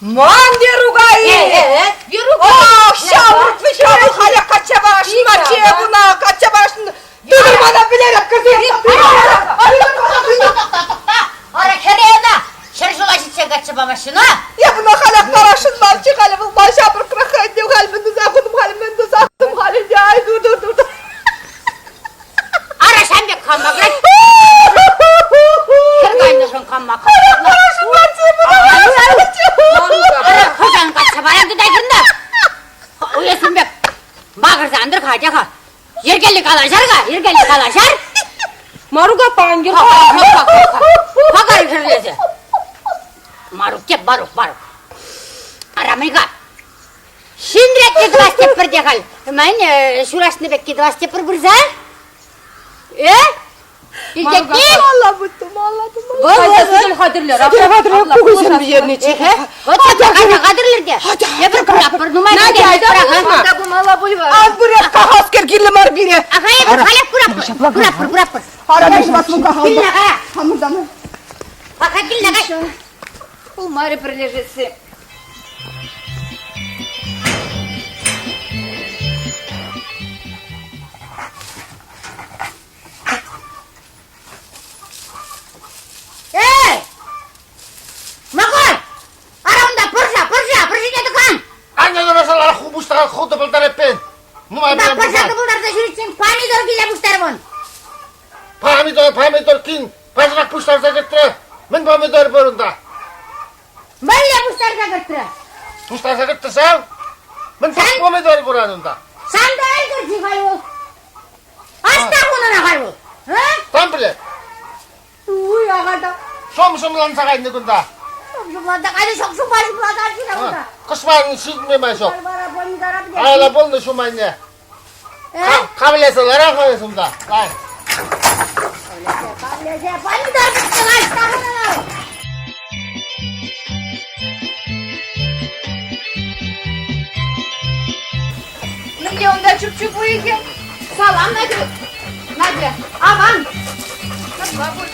Ман Верука-и? Э, Верука! Ах, ҫаврӑк вӗҫ халех качча парасшӑн марччӗ куна, качча парасшӑн. Тытӑр мана вӗлереп кӗрсе. Тӑхта, ара хӗре ӑна ҫӗр ҫула ҫитсен качча памаҫҫӗ-на? Я буна халех парасшӑн марччӗ, халӗ вӑл ман ҫамрӑкрах ӗнтӗ, халь мӗн туса хутӑм, халь мӗн туса хутӑм, халь ӗнтӗ, ай, тур, тур, тур, тур. Ара ҫам пек кама кать? Хӗр кайнӑшӑн кама Парасшӑн марччӗ, буна Ара хӑҫан качча паран тытай хӗрна? Уясым пек макӑрса ан тӑр-ха, атя-ха. Йӗркеллӗ калаҫар-ха, йӗркеллӗ калаҫар. Марук аппа ан йӗр. Какай хӗрлесе. Марук теп, Марук, Марук. Ара, мӗн-ха? Ҫын ретне тӑвас теппӗр те халь. Мӗн, ҫураҫнӑ пекки тӑвас теппӗр пырса? Э? Илтетни? Малла бутты, малла Вӑл сӗтел хатӗрлер. Сӗтел хатӗрлер, кукӑльсем пӗҫернӗччӗ. Вот кайса хатӗрлер те. Эпир куратпӑр, нумай Надя, айта пулӑшма. Та пымалла пуль вара. Ан пырах, кахалскер кирлӗ мар пире. Аха, эпир халех куратпӑр. Куратпӑр, куратпӑр. Ара, пулас мука Килнӗ кая. Хамӑртан. Пока килнӗ кай. Пулмарӗ пӗрлешесси. Эй! Макар! Ара унта пӑрҫа, пӑрҫа, пӑрҫине тӑкан! Анне юрасалар ху пуҫтаран ху тӑпӑлтар эппин. Нумай Унта пӗлен пӑрҫа пулсан. тӑпӑлтарса ҫӳретсен помидор киле пуҫтармӑн. Помидор, помидор кин пачӑрах пуҫтарса кӗртрӗ. Мӗн помидор пур унта? Мӗнле пуҫтарса кӗртрӗ? Пуҫтарса кӗртрӗ ҫав. Мӗн помидор пур унта? Сан та ӗлкӗрчӗ халь вӑл. Аҫта хунӑ халь вӑл? Кам пӗлет? Уй, ахаль Шом-шӑмланса кайнӑ кунта. Шом-шӑмланса кайнӑ, шом-шумпа шӑмланса кайнӑ кунта. Кӑшман ҫитме май ҫук. Айла пулнӑ ҫумайне. Кавлесе лара-ха эс унта. Лар. Кавлесе, помидор пӗтсе Мӗнле унта чуп-чуп уйӑхӗ? Салам, Надя. Надя, аван. Ҫапла пуль.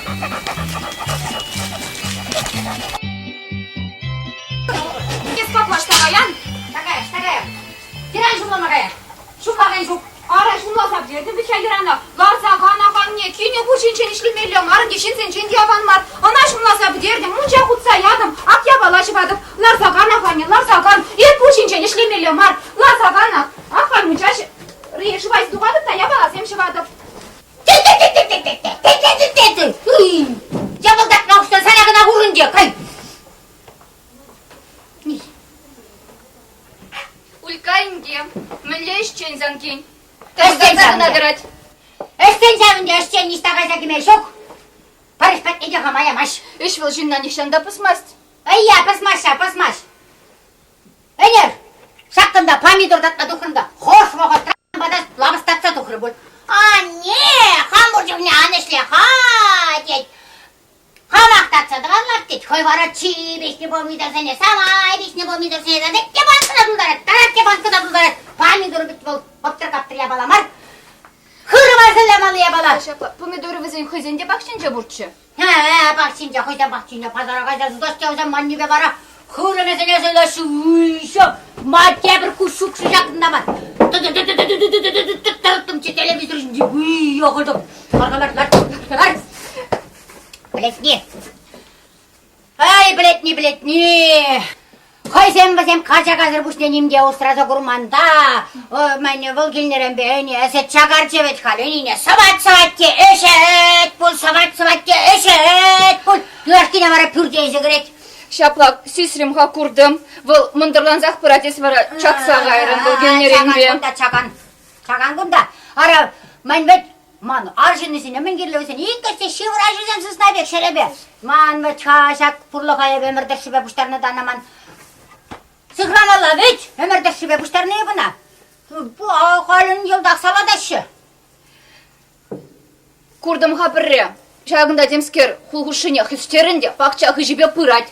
Эс паплашса каян. Такая, такая. Йӑран ҫумлама кая. Ҫумлакан ҫук. Ара ҫумласа пӗтертӗм вӗт-ха йӑрана. Ларса кан аванне, кинӗ пуҫӗнчен ӗҫлемелле мар ӗнтӗ, ҫынсенчен те аван мар. Ӑна ҫумласа пӗтертӗм, мунча хутса ятӑм, ак япала ҫӑватӑп. Ларса кан аванне, ларса кан. Эп пуҫӗнчен ӗҫлемелле мар. Ларса канах. Ах, халь мунча шыва тухатӑп та япаласем ҫӑватӑп. Йӑпӑлтатма хушсан сана кӑна курӑнчӗ. Кай. Улька инке, мӗнле ӗҫчен сан кин? Ӗҫчен Тӑрса кӑна тӑрать. Ӗҫчен ҫав ӗнтӗ, ӗҫчен ниҫта кайса кӗме ҫук. Пӗр ӗҫ патне те хама ямасть. Ӗҫ вӑл ҫынна нихҫан та пӑсмасть. Ӑйя, пӑсмасть ҫав, пӑсмасть. Ӗнер ҫаккӑнта помидор татма тухрӑм та хӑш вӑхӑтра пата лапӑстатса тухрӗ пуль. Анне, хам пур чухне ан ӗҫле-ха, тет. Хамах татса тӑванлах тет. Хӑй вара чи пиҫнӗ помидорсене, самай пиҫнӗ помидорсене татать те банкӑна тултарать, татать те банкӑна тултарать. Помидор вӗт вӑл ӑптӑр-каптӑр япала мар. Хырӑма сӑлламалли япала. Ҫапла, помидорӗ вӗсен хӑйсен те пахчинче пурччӗ. Ә, пахчинче, хӑйсен пахчинче пасара кайса сутаҫ те вӗсем маннипе вара хырӑмӗсене сӑйлаҫҫӗ. Уйҫӑ, ма тепӗр куҫ ҫукшӑ ҫакӑнта мар. Тӑрӑттӑмччӗ телевизор ҫинче. Уй, охӑтӑм. Лар, лар, лар, лар. Пӗлетни. Ай, пӗлетни, пӗлетни. Хӑйсем вӗсем качакасӑр пуҫне ним те усраса курман та, мӗн вӑл килнӗренпе ӗне сӗт чакарчӗ вӗт халь ӗнине сӑвать-сӑвать те ӗҫет пуль, сӑвать-сӑвать те ӗҫет пуль. Юлашкине вара пӳрте илсе кӗрет. Ҫапла сисрӗм-ха, куртӑм. Вӑл мӑнтӑрлансах пырать, эс вара чакса кайрӑн вӑл килнӗренпе. Чакан кунта, чакан. Чакан кунта. Ара, мӗн вӗт Ман арҫыннисене мӗн кирлӗ вӗсен? Иккӗш те ҫывӑраҫҫӗсем сысна пек ҫӗрӗпе. Ман вӗт-ха ҫак пурлӑха эпӗ ӗмӗр тӑршшӗпе пуҫтарнӑ та ман сыхламалла вӗт ӗмӗр тӑршшӗпе пуҫтарнӑ эп ӑна. Халӗн йӑлтах салатаҫҫӗ. Куртӑм-ха пӗрре. Ҫакӑнта темскер хул хушшине хӗстерӗн те пахча хыҫӗпе пырать.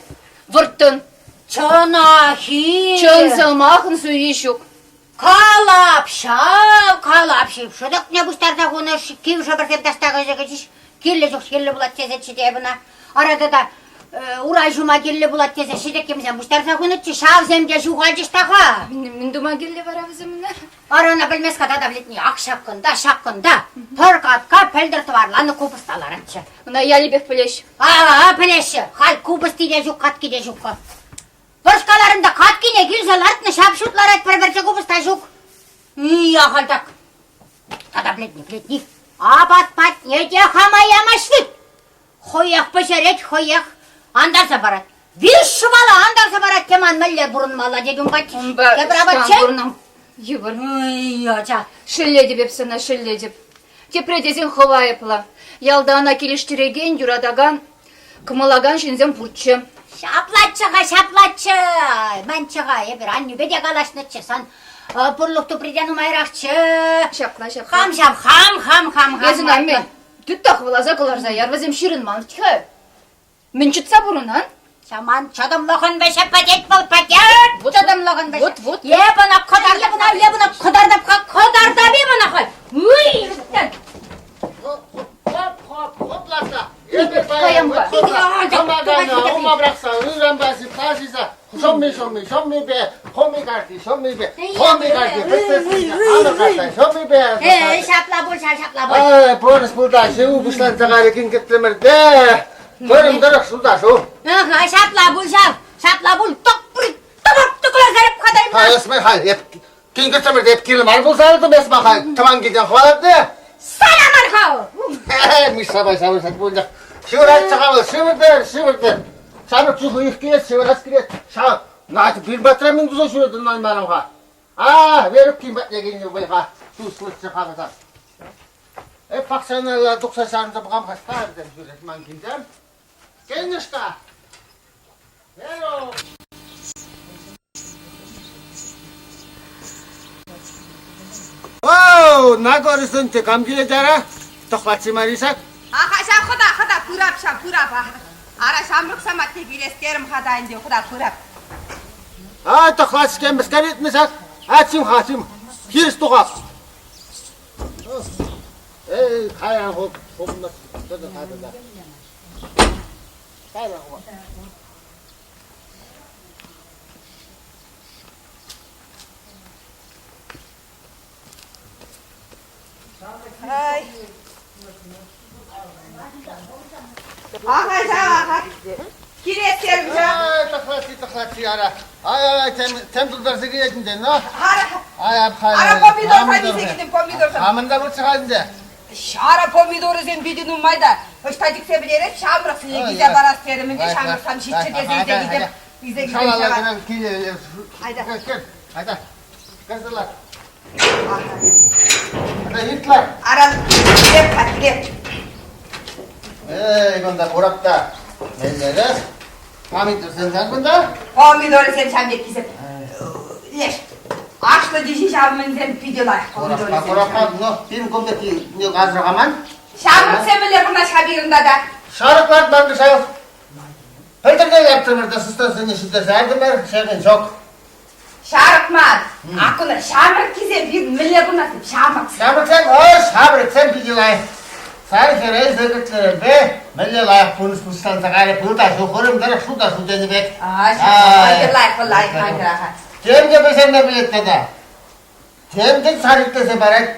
Вӑрттӑн. Чӑнах-и? Чӑн сӑмахӑн суйи ҫук. Калап ҫав, калап ҫав. Шӑтӑкне пуҫтарса хунӑ кив шӑпӑрсем таҫта кайса кӗчӗҫ. Кирлӗ чух кирлӗ пулать тесеччӗ те эп ӑна. Ара тата урай ҫума кирлӗ пулать тесе ҫӗтӗккемсем пуҫтарса хунӑччӗ. Ҫавсем те ҫухалчӗҫ та-ха. Мӗн тума кирлӗ вара вӗсем ӑна? Ара ӑна пӗлмест-ха тата вӗлетни. Ак ҫаккӑнта, ҫаккӑнта пӗр катка пӗлтӗр тӑварланӑ купӑста ларатчӗ. Ӑна ялӗпех пӗлеҫ. А, пӗлеҫҫӗ. Халь купӑсти те ҫук, катки те ҫук-ха. Пӑшкаларӑм та каткине килсе лартнӑ, ҫап-ҫут ларать, пӗр пӗрчӗ купӑста ҫук. И, ахаль так. Тата плетни, плетни. Апат патне те хама ямасть вӗт. Хӑех пӗҫерет, хӑех антарса парать. Виҫ шӑвала антарса парать те ман мӗнле пурӑнмалла тет унпа. Унпа Тепӗр апатчен. пурӑнам. Йывӑр. Ой, ача. Шеллетӗп эп сана, шеллетӗп. Тепре тесен хӑв айӑплӑ. Ялта ӑна килӗштерекен, юратакан, кӑмӑллакан ҫынсем пурччӗ. Ҫаплаччӗ-ха, ҫаплаччӗ. Манччӗ-ха, эпир аннӳпе те калаҫнӑччӗ. Сан пурлӑх тупри те нумайрахчӗ. Ҫапла, ҫапла. Хам ҫав, хам, хам, хам, хам. Эсӗ мӗн? Тыт та хӑваласа кӑларса яр, вӗсем ҫырӑнман-ха. Мӗн чӑтса пурӑнан? Ҫаман чӑтӑмлӑхӑн вӗҫӗ пӗтет вӑл, пӗтет! Чӑтӑмлӑхӑн вӗҫӗ. Вот, вот. Эп ӑна кӑтартап ӑна, эп ӑна кӑтартап-ха, кӑтартап-и ӑна халь. Уй! Хоп, хоп, хопласа. Эпӗ паян Хамакана ума пӑрахса, ыранпа сыпса шӑмми, шӑмми, шӑммипе, хоми карти, шӑммипе, хоми карти, пӗтсе алӑ карта, шӑммипе. Э, ҫапла пуль, ҫапла пуль. Ай, пурнӑҫ пулта, шыв пуҫланса кайрӗ кин кӗтрӗмӗр Тӑрӑм тӑрӑх суташу. Ага, ҫапла пуль ҫав, ҫапла пуль, тӑк тӑпӑп тӑкласа хатайман. Ха, эс халь, эп кин кӗтрӗмӗр эп кирлӗ мар пулса тӑтӑм эс махаль, тӑван килтен хӑвалатнӑ. Сана мар-ха! Мишшапа ҫавӑрсать пулчӗ. Ҫывӑрать-ха вӑл, ҫывӑртӑр, ҫывӑртӑр. Ҫамрӑк чух ыйӑх килет, ҫывӑрас килет. Ҫав, Надя, пир патра мӗн туса ҫӳретӗн манмарӑм-ха. А, Верук кин патне килнӗ вӑй-ха, туслӑччӗ-ха вӗсем. Эп пахчаналла тухса чарӑнса пӑхам-ха, ӑҫта ҫӳрет ман кинсем. Килнӗ-ҫка. Верук! О, на горизонте кам килет ара? Тӑхлаччи мар-и ҫак? Аха, ҫав хӑта, хӑта, пырап ҫав, пырап. Ара, ҫамрӑк саматне килес терӗм-ха та ӗнтӗ, хӑта, пырап. А, тӑхлаччи мӗскер ыйтнӑ ҫак? А, чим-ха, чим, хирӗҫ тухап. Эй, каян хуп, хупнӑ, тӑтӑ, Кайран хуп. Ай. Аха, ҫав, аха. Килес терӗм ҫав. Ай, тӑхлаччи, тӑхлаччи, ара. Ай, ай, тем, тем тултарса килет ӗнтӗ, но. Ара, Ай, ай, ара помидор илсе килтӗм, помидор. Хамӑн та пулчӗ-ха ӗнтӗ. Ара помидорӗсем питӗ нумай та. Ӑҫта чиксе пӗтерес, ҫамрӑксене килсе парас терӗм ӗнтӗ, ҫамрӑксем ҫиччӗ тесе илсе килтӗм. Илсе килтӗм ҫава. Айда. Айда. Кӗрсе лар. Айда, ирт лар. Ара, килеп-ха, килеп. Эй, кунта курап та. Мӗнлерех? Помидорсем сан кунта? Помидорӗсем ҫав пек кисеп. Леш, ашлӑ тӗҫи ҫав мӗнсем питӗ лайӑх помидорӗсем. Курапа, но пирӗн кун пек асӑрхаман. Ҫамрӑксем мӗнле пурӑнаҫ-ха пирӗн тата? Шарӑклать ман кӑҫал. Пӗлтӗр те яптӑмӑр та сыстасене ҫитерсе ятӑмӑр, ҫакӑн ҫок. Ҫарӑк мар. Акӑна ҫамрӑккисем пирӗн мӗнле пурӑнасем ҫамрӑксем. Ҫамрӑксем, ой, ҫамрӑксем питӗ лайӑх. Сан хӗре сӗкӗтлерӗмпе мӗнле лайӑх пурнӑҫ пуҫланса кайрӗ, пыл та ҫу, хырӑм тӑрӑх шу та шу тенӗ пек. А, ҫапла, лайӑх, лайӑх, лайӑх. Тем те пӗҫерме пӗлет тата. Тем те сарӑкласа парать.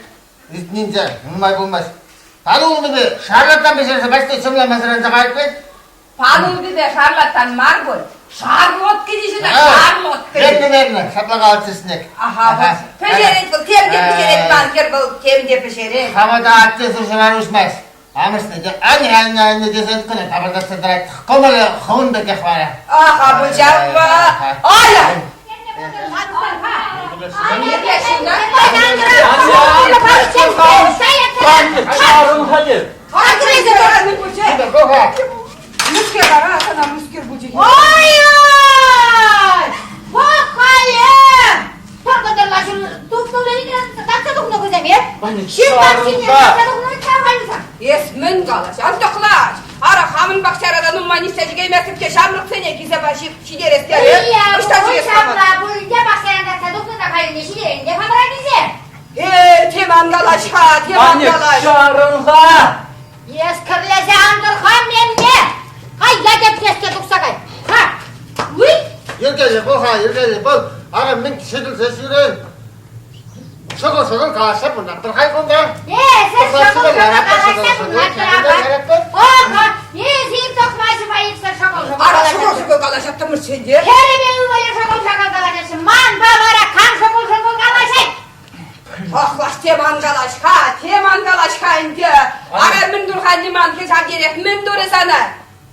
Иртнинче нумай пулмасть. Пан улмипе шарлаттан пӗҫерсе пачте чӑмламасӑр кайӑк пек. Пан улмипе шарлаттан мар пуль. Шарлотка теҫҫӗ та, шарлотка. Верно, верно, ҫапла калать снег. Ага, пӗҫерет вӑл, тем те пӗҫерет ман хӗр вӑл, тем те пӗҫерет. Хама та аттесӗр ҫӑвар уҫмасть. Амӑшне те анне, анне, анне тесен кӑна тапӑртатса тӑрать. Кӑмӑлӗ хӑвӑн пекех вара. Аха, пучахпа. Аля! Мускер вара, сана мускер пулчӗ. Ой-ой! Пӑх-халем! Тӑркӑтӑрла татса тухнӑ кусем, э? Ҫын пахчине татса тухнӑ чавханса. Эс мӗн калаҫ, ан тӑхлаҫ. Ара, хамӑн пахчара та нумай ниҫта ҫитейместӗп те ҫамрӑксене килсе ҫитерес терӗ. Ӑҫта ҫиес хамӑн? Ҫапла пуль те пахчаран татса тухнӑ та хайне ҫитерен те хамӑра килсе. Э, тем ан калаҫ-ха, тем ан калаҫ. Чарӑн-ха! Эс кӗрлесе ан тӑр-ха менне! Кай, ятеп тесте тухса кай! Ха! Уй! Йӗркеллӗ пул-ха, йӗркеллӗ пул. Ара, мӗн ҫӗтӗлсе ҫӳрен? Шӑкӑл-шӑкӑл калаҫса пурӑнатпӑр-ха кунта. Эсӗ шӑкӑл-шӑкӑл калаҫса пурӑнатпӑр-ха. Ого! Эсир тӑхмачӑпа иксӗр шӑкӑл-шӑкӑл Ара, шӑкӑл-шӑкӑл калаҫаттӑмӑрччӗ ӗнтӗ. Хӗрӗпе ывӑлӗ шӑкӑл-шӑкӑл калаҫаҫҫӗ. Манпа вара кам шӑкӑл-шӑкӑл калаҫать? Ах, тем ан калаҫ-ха, тем ан калаҫ-ха ӗнтӗ. Ара, мӗн турхан Ниман хӗр терех, мӗн турӗ сана?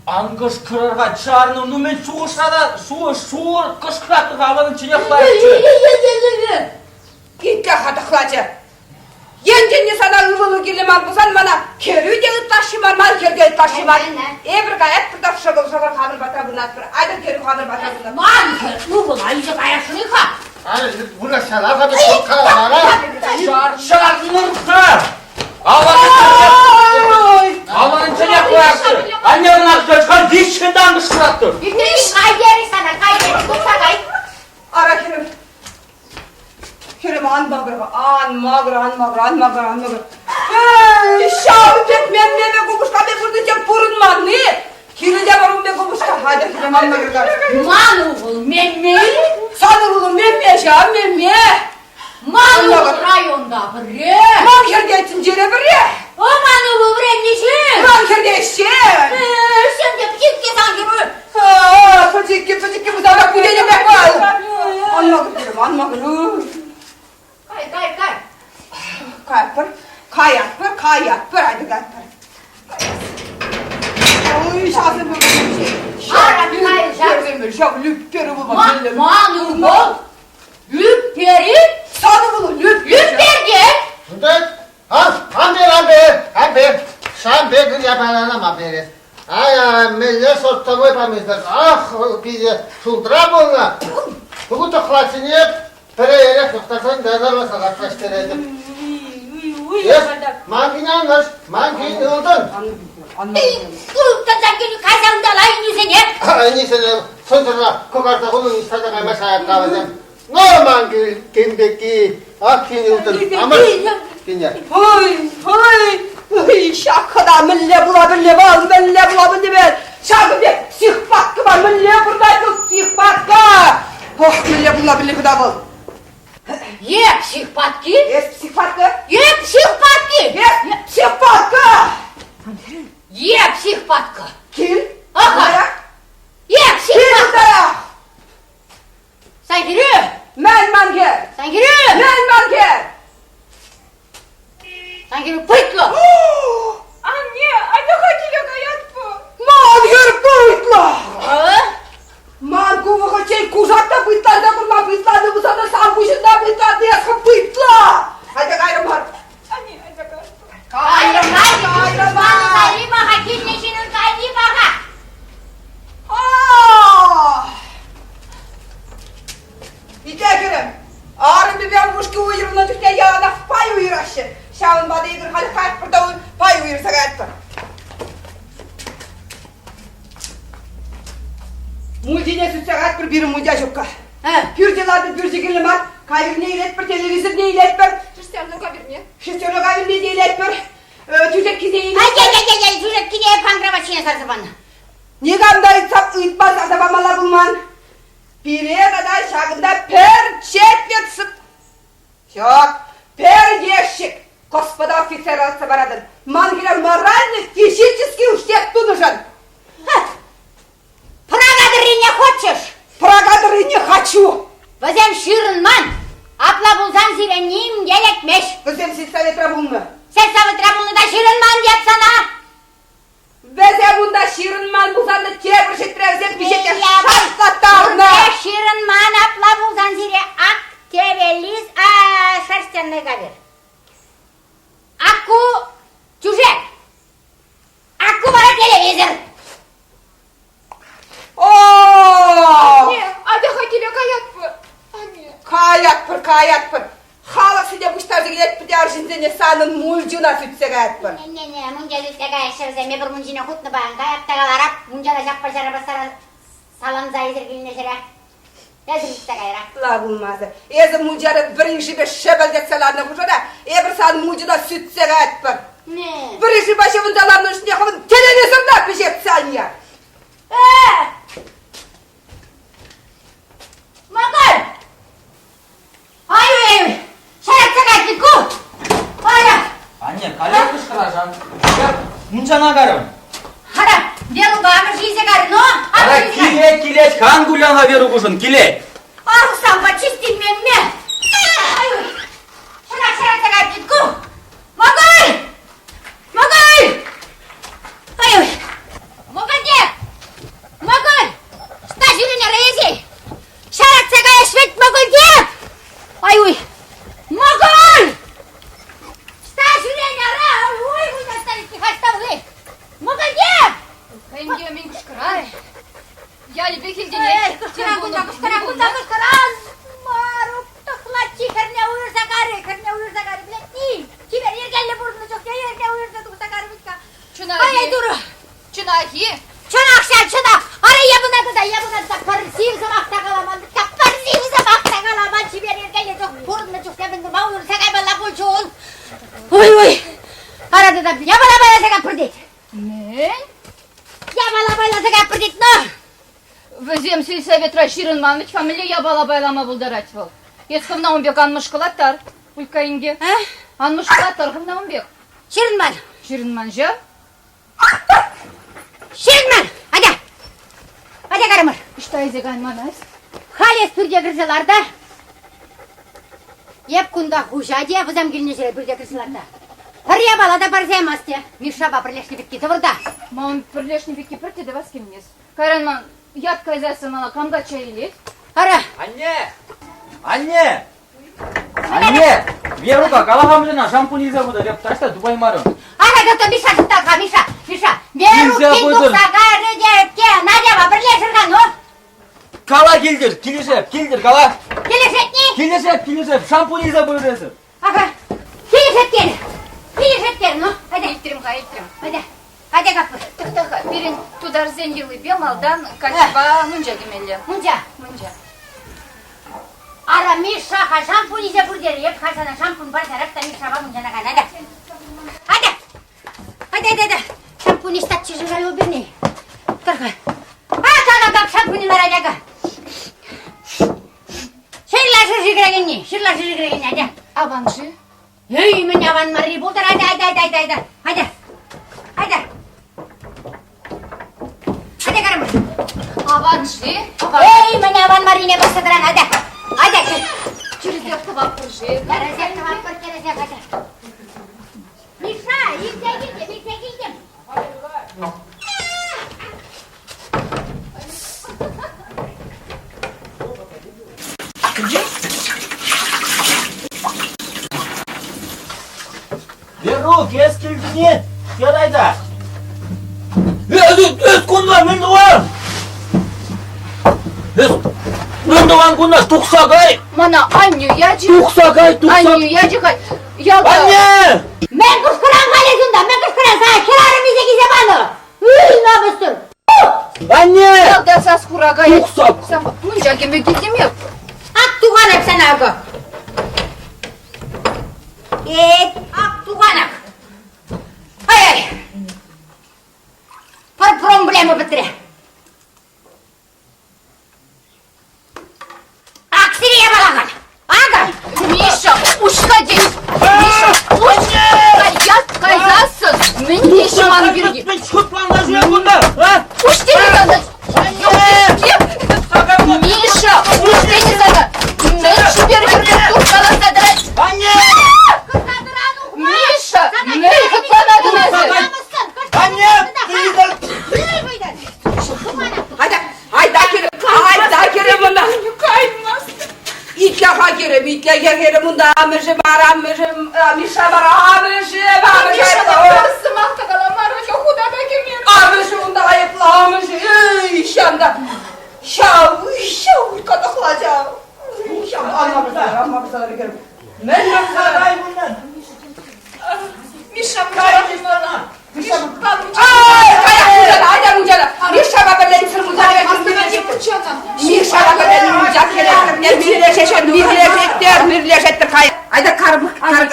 Ан кӑшкӑрӑр-ха, чарӑнӑр, ну мӗн шухӑшлана, шур кӑшкӑраттӑр-ха, аванӑн чӗнех лайӑхчӗ. Итле-ха, тӑхлачӑ. Енчен сана ывӑлу кирлӗ мар пулсан мана хӗрӳ те ытлашши мар, ман хӗр те ытлашши мар. Эпир каятпӑр та шӑкӑл-шӑкӑл хамӑр патра пынатпӑр. Айтӑр хӗрӳ хамӑр патра пынатпӑр. Ман хӗр ывӑла илсе каясшӑн-и-ха? Чарӑнӑр-ха! Аванӑн чӗнех лайӑхчӗ. Анне ӑна виҫҫӗн тан кӑшкӑраттӑр. Кай терӗ сана, кай терӗ, тухса кай. Ара, хӗрӗм, Хӗрӗм, ан макӑр, ан макӑр, ан макӑр, ан макӑр, ан макӑр. Эй, ҫав пек меммеме купӑшка пек пурнӑҫа пурӑнманни. Килӗ те бар ун пек купӑшка. Хатӗр, хӗрӗм, ан макӑр. Ман ывӑл мемме. Сан ывӑлу мемме ҫав, мемме. Ман ывӑл районта пӗрре. Ман хӗрте тӗнчере пӗрре. О, ман ывӑл вӗреннӗ ҫын. Ман хӗрте ӗҫчен. Ӗҫсем те пӗчӗккӗ сан хӗрӳ. Пӗчӗккӗ, пӗчӗккӗ пытара путене пек вӑл. Ан макӑр, хӗрӗм, ан макӑр. Кай, кай, кай. Каятпӑр, каятпӑр, каятпӑр, айта каятпӑр. Ой, ҫавсем ҫав лӳппер ывӑл. Ман ывӑл лӳппер-и? Сан ывӑлу лӳппер. Лӳпперте. Ан бер, ан бер, ан бер. Сан бер япалана ма берес. Ай, мӗнле сортовой паместӗр. Ах, питӗ шултра пулнӑ. Ку тӑхлачине пӗре эрех юхтарсан ятарласа лартса ӗҫтеретӗп. Эс ман кин ан вӑрҫ, ман кин ылтӑн. Ылтӑн та кин кайса унтала ӗнисене. Ӗнисене сӑнчӑрла кӑкарса хунӑ ниҫта та кайма шаятка вӗсем. Ну, ман кин пекки, ак кин ылтӑн. Амӑш кине. Ой, ой, ой, ҫак хӑта мӗнле пула пӗлне вӑл, мӗнле пула пӗлнӗ вӗт. Ҫакӑн пек психпаткӑпа мӗнле пурӑнать вӑл психпатка? Ох, мӗнле пула пӗлнӗ хӑта вӑл. Е психпатки? Эс психпатка? Е психпатки? Эс психпатка! Е психпатка? Кил. Ага. Е психпатка? Кил Сан хӗрӳ! Мӗн ман хӗр? Сан хӗрӳ! Мӗн ман хӗр? Сан хӗрӳ пыйтлӑ! Анне, атя-ха киле каятпӑр. Ман хӗр пыйтлӑ! Ман ку вӑхӑтчен кушак та пыйтланса курма пыйтланнӑ пулсан та сан пуҫӑнта пыйтланнӑ эс пыйтла! Атя кайрӑмӑр. Анне, атя кайрӑмӑр. Кайрӑмар, кайрӑмар. Кайри-ма-ха, килнӗ ҫыннӑн кайри-ма-ха. Итле, хӗрӗм, арӑмӗпе упӑшки уйрӑлнӑ чухне яланах пай уйӑраҫҫӗ. Ҫавӑнпа та эпир халь каятпӑр та пай уйӑрса каятпӑр. Мунчине сӳтсе каятпӑр пирӗн мунча ҫукка. Пӳрте лартнӑ пӳрчӗ кирлӗ мар. Кавирне илетпӗр, телевизорне илетпӗр. Шестерню кавирне. Шестерню кавирне те илетпӗр. Тӳшеккине илетпӗр. Ай-яй-яй-яй, тӳшеккине эп хам кровать ҫине сарса панӑ. Никам та ыйтса ыйтман сарса памалла пулман. Пире тата ҫакӑнта пӗр четверть сып... Ҫок, пӗр ешчӗк господа офицера ӑсса паратӑн. Ман хӗре морально-физически ущерб тунӑшӑн. Прагадыррине хочешь? Прагадыррине хочу. Вӗсем ҫырӑнман. Апла пулсан сире ним те лекмест. Вӗсем сельсоветра пулнӑ. Сельсоветра пулнӑ та ҫырӑнман теп сана. Вӗсем унта ҫырӑнман пулсан та тепӗр ҫӗтре вӗсем пичете шартлаттарнӑ. Ҫырӑнман апла пулсан сире ак тевелис шерстяной кавер. Акку тюжек. Акку вара телевизор. О! Анне, атя-ха киле каятпӑр. Анне. Каятпӑр, каятпӑр. Халӑх сине пуҫтарса килет пӗтӗ арҫынсене санӑн мунчуна сӳтсе каятпӑр. Не-не-не, мунча сӳтсе каяҫҫӗ вӗсем. Эпир мунчине хутнӑ паян. Каяп та каларап, мунчана ҫаппа ҫарапа саланса илсе килнӗ ҫӗре. Эсӗ сӳтсе кайра. Ла пулмасӑр. Эсӗ мунчара вӗрен-шипе шӗпӗлтетсе ларнӑ хушӑра эпир сан мунчуна сӳтсе каятпӑр. Вӗри-шывпа ҫӑвӑнса ларнӑ чухне хӑвӑн телевизорна пӗҫертсе ан яр. Э! Макар! Ай-ой-ой! Шаратса кайрӗ ку! Ара! Анне, каллех кӑшкӑрашан. Я мунчана карӑм. Ара, Верука амӑшӗ илсе карӗ, но! Ара, килет, килет, хан кулян-ха Верукушӑн, килет. Арусампа чистимемме! Ай-ой! Шарат, шаратса кайрӗ ку! Макар! Макар! Ай-ой! Мӑкӑлте! Мӑкӑл! Ӑҫта ҫӳренӗ эсӗ? Ҫаратса каяс вӗт, Мӑкӑлте! Ай-уй! Мӑкӑл! Ӑҫта ҫӳренӗ ара? Ой, кунта старикки хаштавли! Мӑкӑлте! Ӗнтӗ мӗн кӑшкӑрар? Ялӗпех илтӗнет. Кӑшкӑра кунта, кӑшкӑра кунта, кӑшкӑран! Марук тӑхлаччи хӗрне уйӑрса карӗ, хӗрне уйӑрса карӗ, блядь, чипер йӗркеллӗ пурӑннӑ чухне хӗрне уйӑрса тухса карӗ вӗт-ха. Чӑнах-и? Ай, турӑ! Чӑнах-и? Чӑнах ҫав, чӑнах! Ара, я бына тата, я бына тата пӗр сив сӑмах та каламан, пӗр сив сӑмах та каламан, чипер йӗркеллӗ чух пурӑннӑ чухне мӗн тума уйрӑлса каймалла пулчӗ ун. Ой-ой! Ара тата япала байласа капӑр тет. Мӗн? Япала байласа капӑр тет, но! Вӗсем сельсоветра ҫырӑнман вӗт-ха, мӗнле япала пайлама пултарать вӑл? Эс хӑвна ун пек ан мӑшкӑлаттар, Улька инке. Ан мӑшкӑлаттар хӑвна ун пек. Ҫырӑнман. Ҫырӑнман ҫав. Ҫырӑнман! Атя! Атя карӑмӑр. Ӑҫта илсе кайман эс? Халь эс пӳрте кӗрсе лар та. Эп кунта хуҫа те, вӗсем килнӗ ҫӗре пӳрте кӗрсе лар та. Пӗр япала та парса ямасть те. Мишшапа пӗрлешнӗ пекки тӑвӑр та. Ман пӗрлешнӗ пекки пӗртте тӑвас килмест. Кайран ман ят кайсассӑн мана кам качча илет? Ара! Анне! Анне! Анне! Верука, кала-ха мана, шампунь илсе хутӑр, эп таҫта тупаймарӑм. Ара, доктор, Миша, тытта-ха, Миша, Миша. Верук Илсе кин хутӑр. тухса кайрӗ те, те, Надяпа пӗрлешӗр-ха, ну. Кала килтӗр, килӗшеп, килтӗр, кала. Килӗшетни? Килӗшеп, килӗшеп, шампунь илсе пырӑр эсӗ. Ага, килӗшет тен. Килӗшеттер, ну, айда. Илтрӗм-ха, илтрӗм. Айда, айда каппыр. Тӑхта-ха, пирӗн тутарсен йӑлипе малтан каччӑпа мунча кӗмелле. Мунча. Мунча. Ара, Миша-ха, шампунь илсе пур терӗ. Эп халь сана шампунь парсарах та Мишапа мунчана кайнӑ. Айда. Айда. Айда, айда, айда. Шампунь ӑҫтаччӗ-ши халь уберни? Тӑр-ха. А, кага, как шампунь ларать, ага. Ҫырла шӑрши кӗрекенни, ҫырла шӑрши кӗрекенни, айда. Аван-ши? Эй, мӗн аван марри пултӑр, айда, айда, айда, айда, айда, айда, айда. Айда, карамыр. Аван-ши? Эй, мӗн аван маррине пӑхса тӑран, айда, айда. Тӗрӗсех тӑватпӑр-ши? Тӗрӗсех тӑватпӑр, тӗрӗсех, айда. Миша, илсе килтӗм, илсе килтӗм. Верук, эс килтӗн-и? Кел айта. Эс кунта мӗн тӑван? Эс мӗн тӑван кунта? Тухса кай! Мана аннӳ ячӗ. Тухса кай, тухса. Аннӳ ячӗ халь. Ялта. Анне! Мӗн кӑшкӑран халӗ кунта? Мӗн кӑшкӑран? Сана хӗрарӑм илсе килсе панӑ! Ый, намӑссӑр! Анне! Ялта сас хура кайӑк. Тухса! Мунча кӗме килтӗм эп. Ак туханах сана акӑ. Э, ак туханах. Ай-ай! Пӗр проблема пӗтрӗ. Ак сире япалакан! Акӑ! Миша, уҫ-ха тет! Миша, уҫ! Каяс, кайсассӑн мӗн теҫҫӗ ман пирки? Мӗн шутланса ҫӳрет кунта, а? Уҫ тенӗ сана! Миша, уҫ тенӗ сана! Мӗн чипер хӗрпе турткаланса тӑрать? Анне! Миша, мӗн хӑтланатӑн эсӗ? Анне! Айда, айда керем, айда керем ӑна. Каймасть. Итле-ха керем, итле керем унта амӑшӗ бар, амӑшӗ, Миша бар, амӑшӗ, амӑшӗ. Миша пӗр сӑмах та каламарӗ, хута та кӗмерӗ. Амӑшӗ унта айӑплӑ, амӑшӗ, эй, ҫавна, ҫав, ҫав катӑхлача. Ҫав, алма пӑсар, алма пӑсар керем. Мӗн Кай унтан! Миша, Кай мана! Ай, кая мунчана, айда мунчана. Мишапа пӗрле мунчана. Мишапа пӗрле мунча кӗрет, мирлешеттер, мирлешеттер, кай. Айда карм, карм.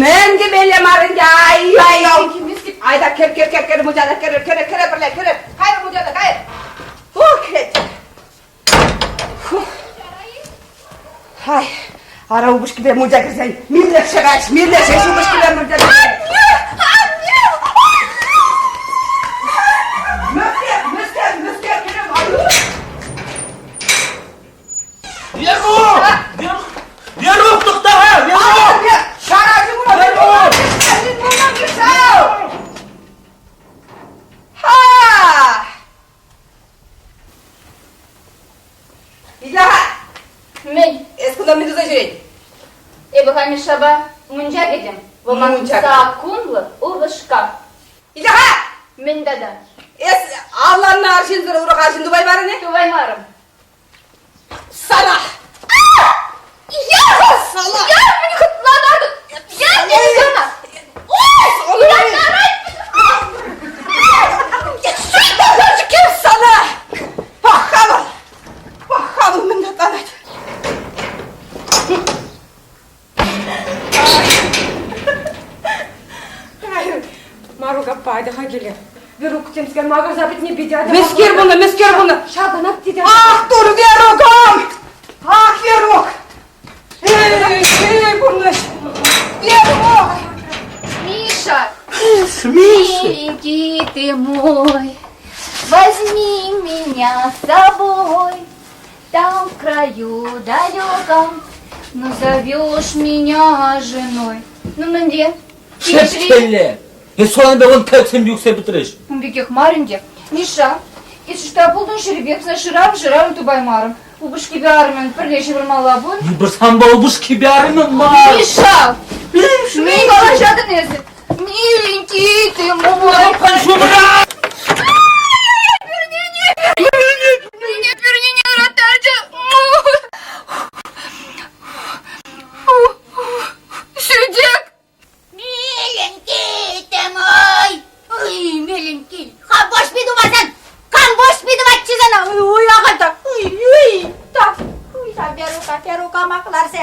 Мӗн кӗмелле мар ӗнтӗ, ай, ай, ай. Айда кӗр, кӗр, кӗр, кӗр, мунчана кӗр, кӗр, кӗр, пӗрле, кӗр. Кайрӑр мунчана, кайӑр. Фу, кӗрет. Ай, ара упӑшкипе мунча кӗрсен мирлешсе кайӗҫ, мирлешеҫ упӑшкипе мунча кӗрсен. Анне! Анне! Мӗскер, мӗскер, мӗскер кӗрем, аю! Верук! Верук, тӑхта-ха! Верук! Шара Верук! Ха! Итле-ха! Мӗн? Эс кунта мӗн туса ҫӳрет? Эпӗ ха Мишшапа мунча кӗтӗм. Вӑл ман Мунча. саккунлӑ упӑшка. Итле-ха! Мӗн тата? Эс авланнӑ арҫынсӑр урӑх арҫын тупаймарӑн-и? Тупаймарӑм. Сана! Я! Сана! Я мӗн хӑтланатӑн? Я тенӗ сана! Ой! Кем сана! Пахавал! Пахавал мӗн хӑтланать? Марук аппа, айда-ха киле. Верук темскер макӑрса пӗтнӗ питӗ. Мӗскер пулнӑ, мӗскер пулнӑ? Ҫакӑнах тете. Ах, тур Верукам! Ах, Верук! Эй, эй, пурнӑҫ! Верук! Миша! Миленький ты мой, возьми меня с собой. Там в краю далеком назовешь меня женой. Ну, мӗнле? Шеп-шелле! Эс сонӑн пек тӗксӗм юксе пӗтрӗҫ. Ун пекех мар ӗнтӗ. Миша, эс ӑҫта пултӑн ҫӗрӗпех шырав шырав тупаймарӑм. Упӑшкипе арӑмӗн пӗрле ҫывӑрмалла пуль. Эпир санпа упӑшкипе арӑмӗ мар. Миша! Мӗн калаҫатӑн эсӗ? Миленький ты мой. Ҫумра! Пӳрнене, пӳрнене, пӳрнене ыраттарчӗ. Сӳтек!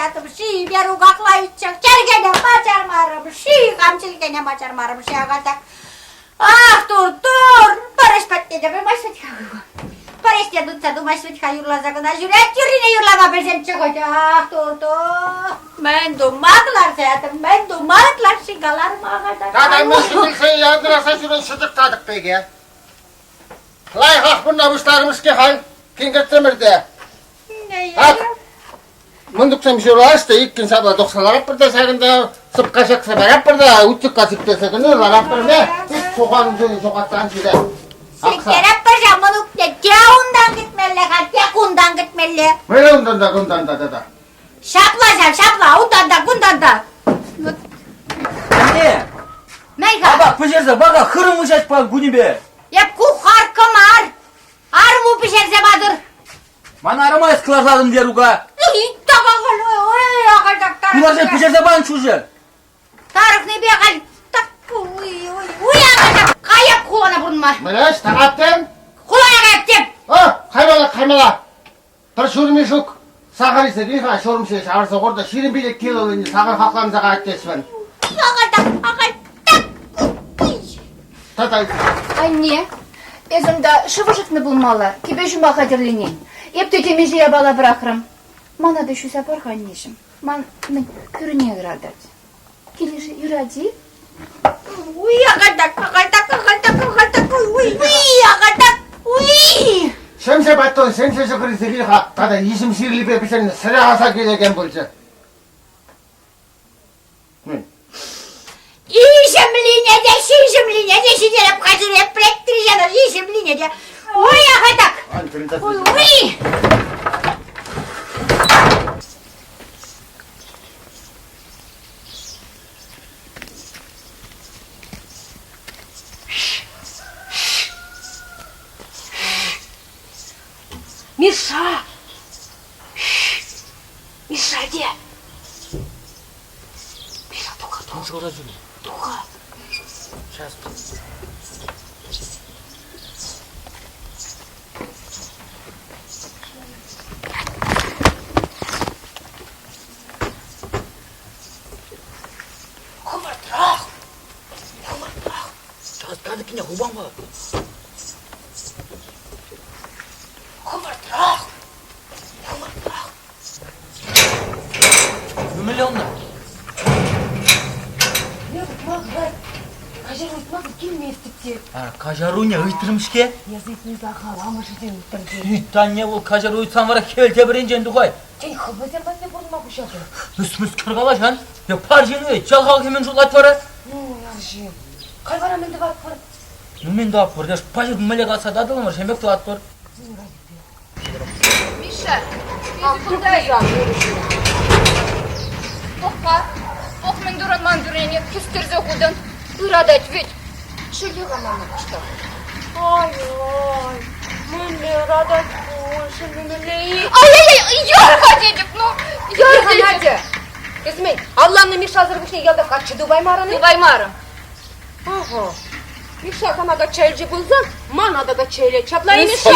ятӑм-ши, Веруках лайӑхчах чӗлхене ма чармарӑм-ши, хам чӗлхене ма чармарӑм-ши ахальтах. Ах, тур, тур, пӗр ӗҫ патне те пымасть вӗт-ха. Пӗр ӗҫ те тытса тумасть вӗт-ха, юрласа кӑна ҫӳрет, юррине юрлама пӗлсенччӗ хӑть. Ах, тур, тур, мӗн тума кӑларса ятӑм, мӗн тума ытлашши каларӑм ахальтах. Тата мӗн килсе янраса ҫӳрен ҫӗтӗк татӑк пек-е? Лайӑхах пурна пуҫларӑмӑр-ҫке халь, кин кӗртрӗмӗр те. Ак, мӑнтӑксем ҫуралаҫ та иккӗн ҫапла тухса ларатпӑр та ҫакӑнта сӑпка ҫакса паратпӑр та утюгка сиктерсе кӑна ларатпӑр ме сухан ҫухатсан ҫире. Сиктеретпӗр ҫав мӑнукне те унтан кӗтмелле-ха, те кунтан кӗтмелле. Мӗнле унтан та кунтан та тата? Ҫапла ҫав, ҫапла, унтан та кунтан та. Анне! Мӗн-ха? Апа пӗҫерсе пар-ха, хырӑм выҫать пан кунӗпе. Эп кухарка мар. Арӑму пӗҫерсе патӑр. Ман арӑма эс кӑларсатӑн Верука. Кулаша пӗҫерсе пан чушӗ. Тарӑхнипе халь так уй уй уй каяп хулана пурӑнма. Мӗнеш, тагаттем? Хулана каяп тем. О, каймала, каймала. Пӗр ҫурми ҫук. Сахӑр илсе кил-ха, ҫурӑм ҫеҫ арса хур та 25 кило сахӑр хакланса каять тесвӗн. Тата Анне, эс унта шыв ӑшӑтнӑ пулмалла, кӗпе ҫума хатӗрленен. Эп те темиҫе япала пӑрахрӑм. Мана та ҫуса пар-ха, аннеҫӗм. Ман мӗн пӳрне ыратать. Килӗшӗ юрать-и? Уй, ахальтак, ахальтак, ахальтак, ахальтак, уй, уй, уй, ахальтак, уй! Ҫемҫе батон, ҫемҫе ҫӑкӑр илсе кил-ха тата иҫӗм ҫырлипе пӗҫернӗ сӗре аса килекен пулчӗ. Иҫӗмлине те, ҫиҫӗмлине те ҫитереп хатӗреп плеттирҫенӗ иҫӗмлине те. Уй, ахальтак! Уй, уй! Миша! Миша, где? Миша, туха, туха. Туха. Сейчас. Хӑвӑртрах! Хӑвӑртрах! Катӑкне хупам-ха. Хӑвӑртрах! Хӑвӑртрах! Ну, мӗнле унта? Каҫару ыйтма килместӗп те. Каҫаруне ыйтрӑм-ҫке. Эс ыйтни сахал, амӑшӗ те ыйттӑр. Ыйт, анне, вӑл каҫару ыйтсан вара хӗвел тепӗринчен тухать. Тен, хӑвӑсем патне пурӑнма пуҫатӑр? Мӗскер калаҫан? Я пар ҫын вӗт, ял халӑхӗ мӗн шутлать вара? Ну, арҫын, халь вара мӗн тӑватпӑр? Ну, мӗн тӑватпӑр? Леш паҫӑр мӗнле каласа татӑлӑмӑр, ҫемек тӑватпӑр. Миша, эсӗ кунта-и? Пӑх-ха, пӑх мӗн турӑн ман пӳрнене хӗстерсе хутӑн. Ыратать вӗт. Шелле-ха мана кӑштах. Ай-ай, мӗнле ыратать пуль, шеллемелле-и? Ай-яй-яй, яр-ха тетӗп, ну, яр тетӗп. Надя, эс мӗн, авланнӑ Мишасӑр пуҫне ялта каччӑ тупаймарӑн-и? Тупаймарӑм. Ага. Миша сана качча илчӗ пулсан, мана та качча илет. Ҫапла-и, Миша?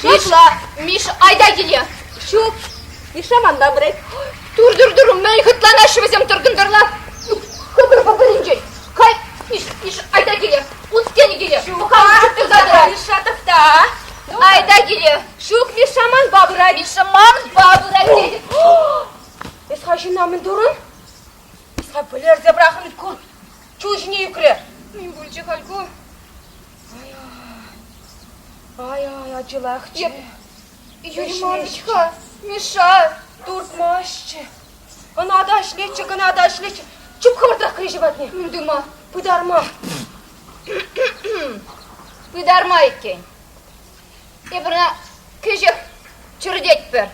Ҫапла. Миша, айта киле. Ҫук, Миша манпа пырать. Тур-тур-тур, мӗн хӑтланаҫҫӗ вӗсем тӑркӑнтӑрла? Хӑпӑр-хӑпӑрӗнчен. Кай, Миш, Миш, айта киле. Ут тенӗ киле. Ҫук, Миша, тӑхта. Айта киле. Ҫук, Миша манпа пырать. Миша манпа пырать тетӗп. Эс хай ҫынна мӗн турӑн? Эс хай вӗлерсе пӑрахрӑн кур. Чул ҫине ӳкрӗ. Мӗн пулчӗ халь ку? Ай-ай, ачалахчӗ. Юрмасть-ха, Миша. Туртмаҫҫӗ. Ӑна та ӗҫлетчӗ, кӑна та ӗҫлетчӗ. Чуп хӑвӑртрах кӗреҫе патне. Мӗн тума? Пытарма. Пытарма иккен. Эпир ӑна кӗҫех чӗртетпӗр.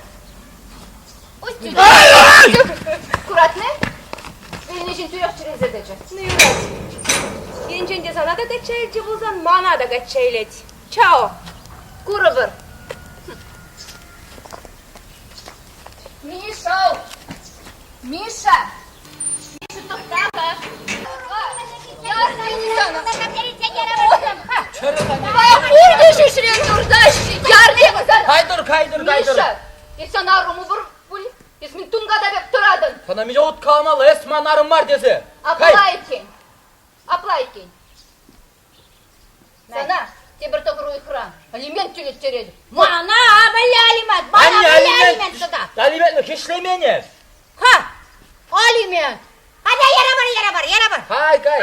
Куратни? Вилнӗ ҫын тӳрех чӗрӗлсе тӑчӗ. Ну, юрать. Енчен те сана та качча илчӗ пулсан, мана та качча илет. Чао! Курӑпӑр. Миша! Миша! Миша, тӑхта-ха! Пурте ҫӳҫрен туртаҫҫӗ, яр тепӗр Кайтӑр, кайтӑр, кайтӑр. Миша, эс сан арӑму пур пуль? Эс мӗн тунката пек тӑран? Сана миҫе хут каламалла, эс ман арӑм мар тесе. Апла иккен. Апла иккен. Сана тепӗр тӑхӑр уйӑхран алимент тӳлеттеретӗп. Мана мӗнле алимент? Мана мӗнле алимент тата? Алиментне хӗҫлемен эс. Ха! Алимент! Атя, яра бар, яра бар, яра бар. Кай, кай.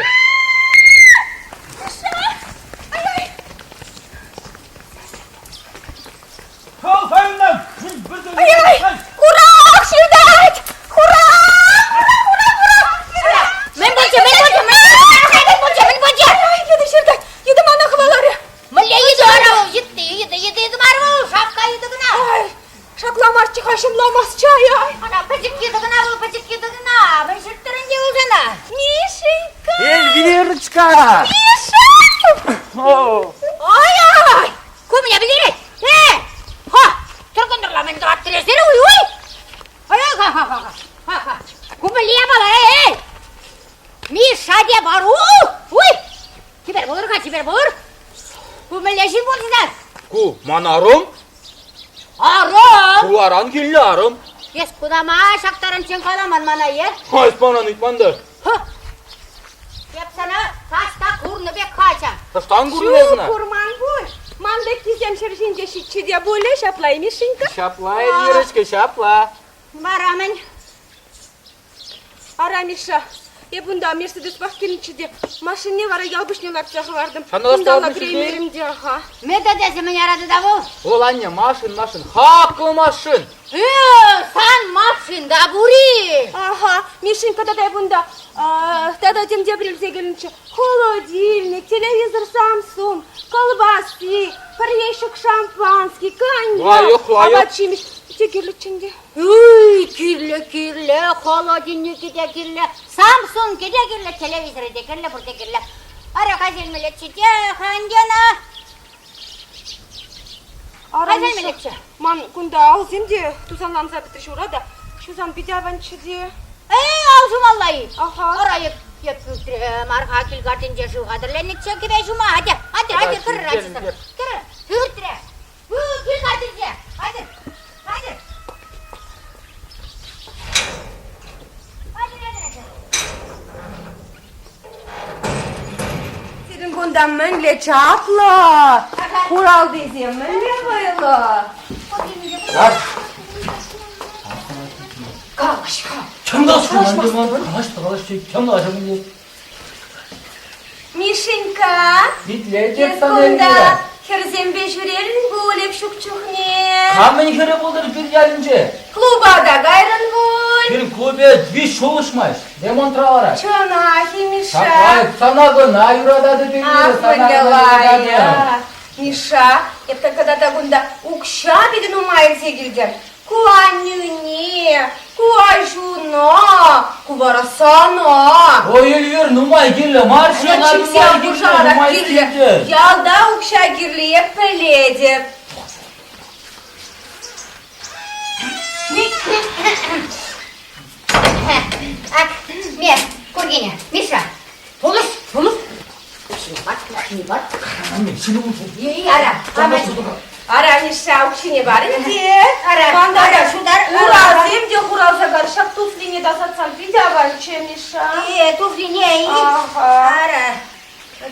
Ай-ай! Хурах ҫыртать! Хурах! Хурах, хурах, хурах! Мӗн пулчӗ, мӗн пулчӗ, мӗн пулчӗ, мӗн пулчӗ? Йытӑ ҫыртать! Йытӑ мана хӑваларӗ! Мӗнле йытӑ вара вӑл? Йытти, йытӑ, йытӑ, йытӑ мар вӑл, шапка йытӑ кӑна. Ай, шакламастчӗ-ха, ҫӑмламасчӗ, ай-ай! Ана пӗчӗк йытӑ кӑна вӑл, пӗчӗк йытӑ кӑна. Мӗн ҫырттӑр ӗнтӗ вӑл сана? Мишенька! Эльвирочка! Миша! Ай-ай! Ку меня пӗлтерет! Э! Ха! Тӑркӑнтӑрла мӗн тӑвать тӗлесен, уй-уй! Ай-ха-ха-ха! Ха-ха! Ку мӗнле япала, эй! Миша те бар, уй! Чипер пулӑр-ха, чипер пулӑр! Ку мӗнле ҫын пулчӗ Ку ман арӑм. Арӑм! Хуларан килнӗ арӑм. Эс куда ма ҫак таранччен каламан мана, е? Ха, эс манран ыйтман та. Эп сана таҫта курнӑ пек хача. Таҫтан курнӑ эс ӑна? Ҫук, курман пуль. Ман пеккисем ҫӗр ҫинче ҫиччӗ те пулӗ, ҫапла-и, Мишенька? Ҫапла, Эльвирочка, ҫапла. Вара мӗн? Ара, Миша, эп унта Мерседеспах килнӗччӗ те, машине вара ял пуҫне лартса хӑвартӑм. Кунталла кӗреймерӗм те, аха. Мӗн тата мӗн ара тата вӑл? Вӑл анне, машин, машин, хаклӑ машин. Э, сан машин та пур-и? Аха, Мишенька тата эп унта тата тем те пӗр илсе килнӗччӗ. Холодильник, телевизор Samsung, колбаси, пӗр ещӗк шампанский, коньяк, Лайӑх, лайӑх. апат-ҫимӗҫ. Те кирлӗччӗ ӗнтӗ. Үй, кирлӗ, кирлӗ, холодильникӗ те кирлӗ, Самсунгӗ те кирлӗ, телевизорӗ те кирлӗ, пурте кирлӗ. Ара, хазелмелеччӗ те ӗнтӗ Ара, Хазелмелеччӗ. Ман кунта алсем те тусанланса пӗтрӗҫ ура та, ҫусан питӗ аванччӗ те. Эй, ал ҫумалла-и? Аха. Ара, эп, эп пӳртре мар-ха, кил картинче шыв хатӗрленӗччӗ, кӗпе ҫума. Атя, атя, атя, кӗрӗр, ачасем. Кӗрӗр, пӳртре. Кил картинче. Атя, атя. Сирӗн кунта мӗнле чаплӑ! Хуралтисем мӗнле вӑйлӑ! Калаҫ-ха! Калаҫ, калаҫ, калаҫ, Мишенька, Итлетӗп эс сана, кунта Эльвира. хӗрсемпе ҫӳрерӗн пуль эп ҫук чухне. Камӑн хӗрӗ пултӑр пир ялӗнче? Клуба та кайрӑн пуль. Пирӗн клубе виҫ ҫул уҫмасть, ремонтра ларать. Чӑнах-и, Миша? Ҫапла, сана кӑна юрататӑп, Эльвира, Ах, сана мӗнле кӑна лайӑх. юрататӑп. Миша, эп та та кунта укҫа питӗ нумай илсе килтӗм. Ку аннӳне, ку аҫуна, ку вара сана. Ой, Эльвир, нумай кирлӗ мар ҫын, нумай кирлӗ, нумай кирлӗ. Ялта укҫа кирлине пӗлетӗп. Ак, ме, куркине, Миша, пулӑш, пулӑш. Укҫине пар, укҫине пар. Ара, Ара, Миша, укҫине пар ӗнтӗ. Ара, ара, ҫутар. Урасем те хуралса кар, ҫак туфлине тасатсан питӗ аванччӗ, Миша. Э, туфлине, ара.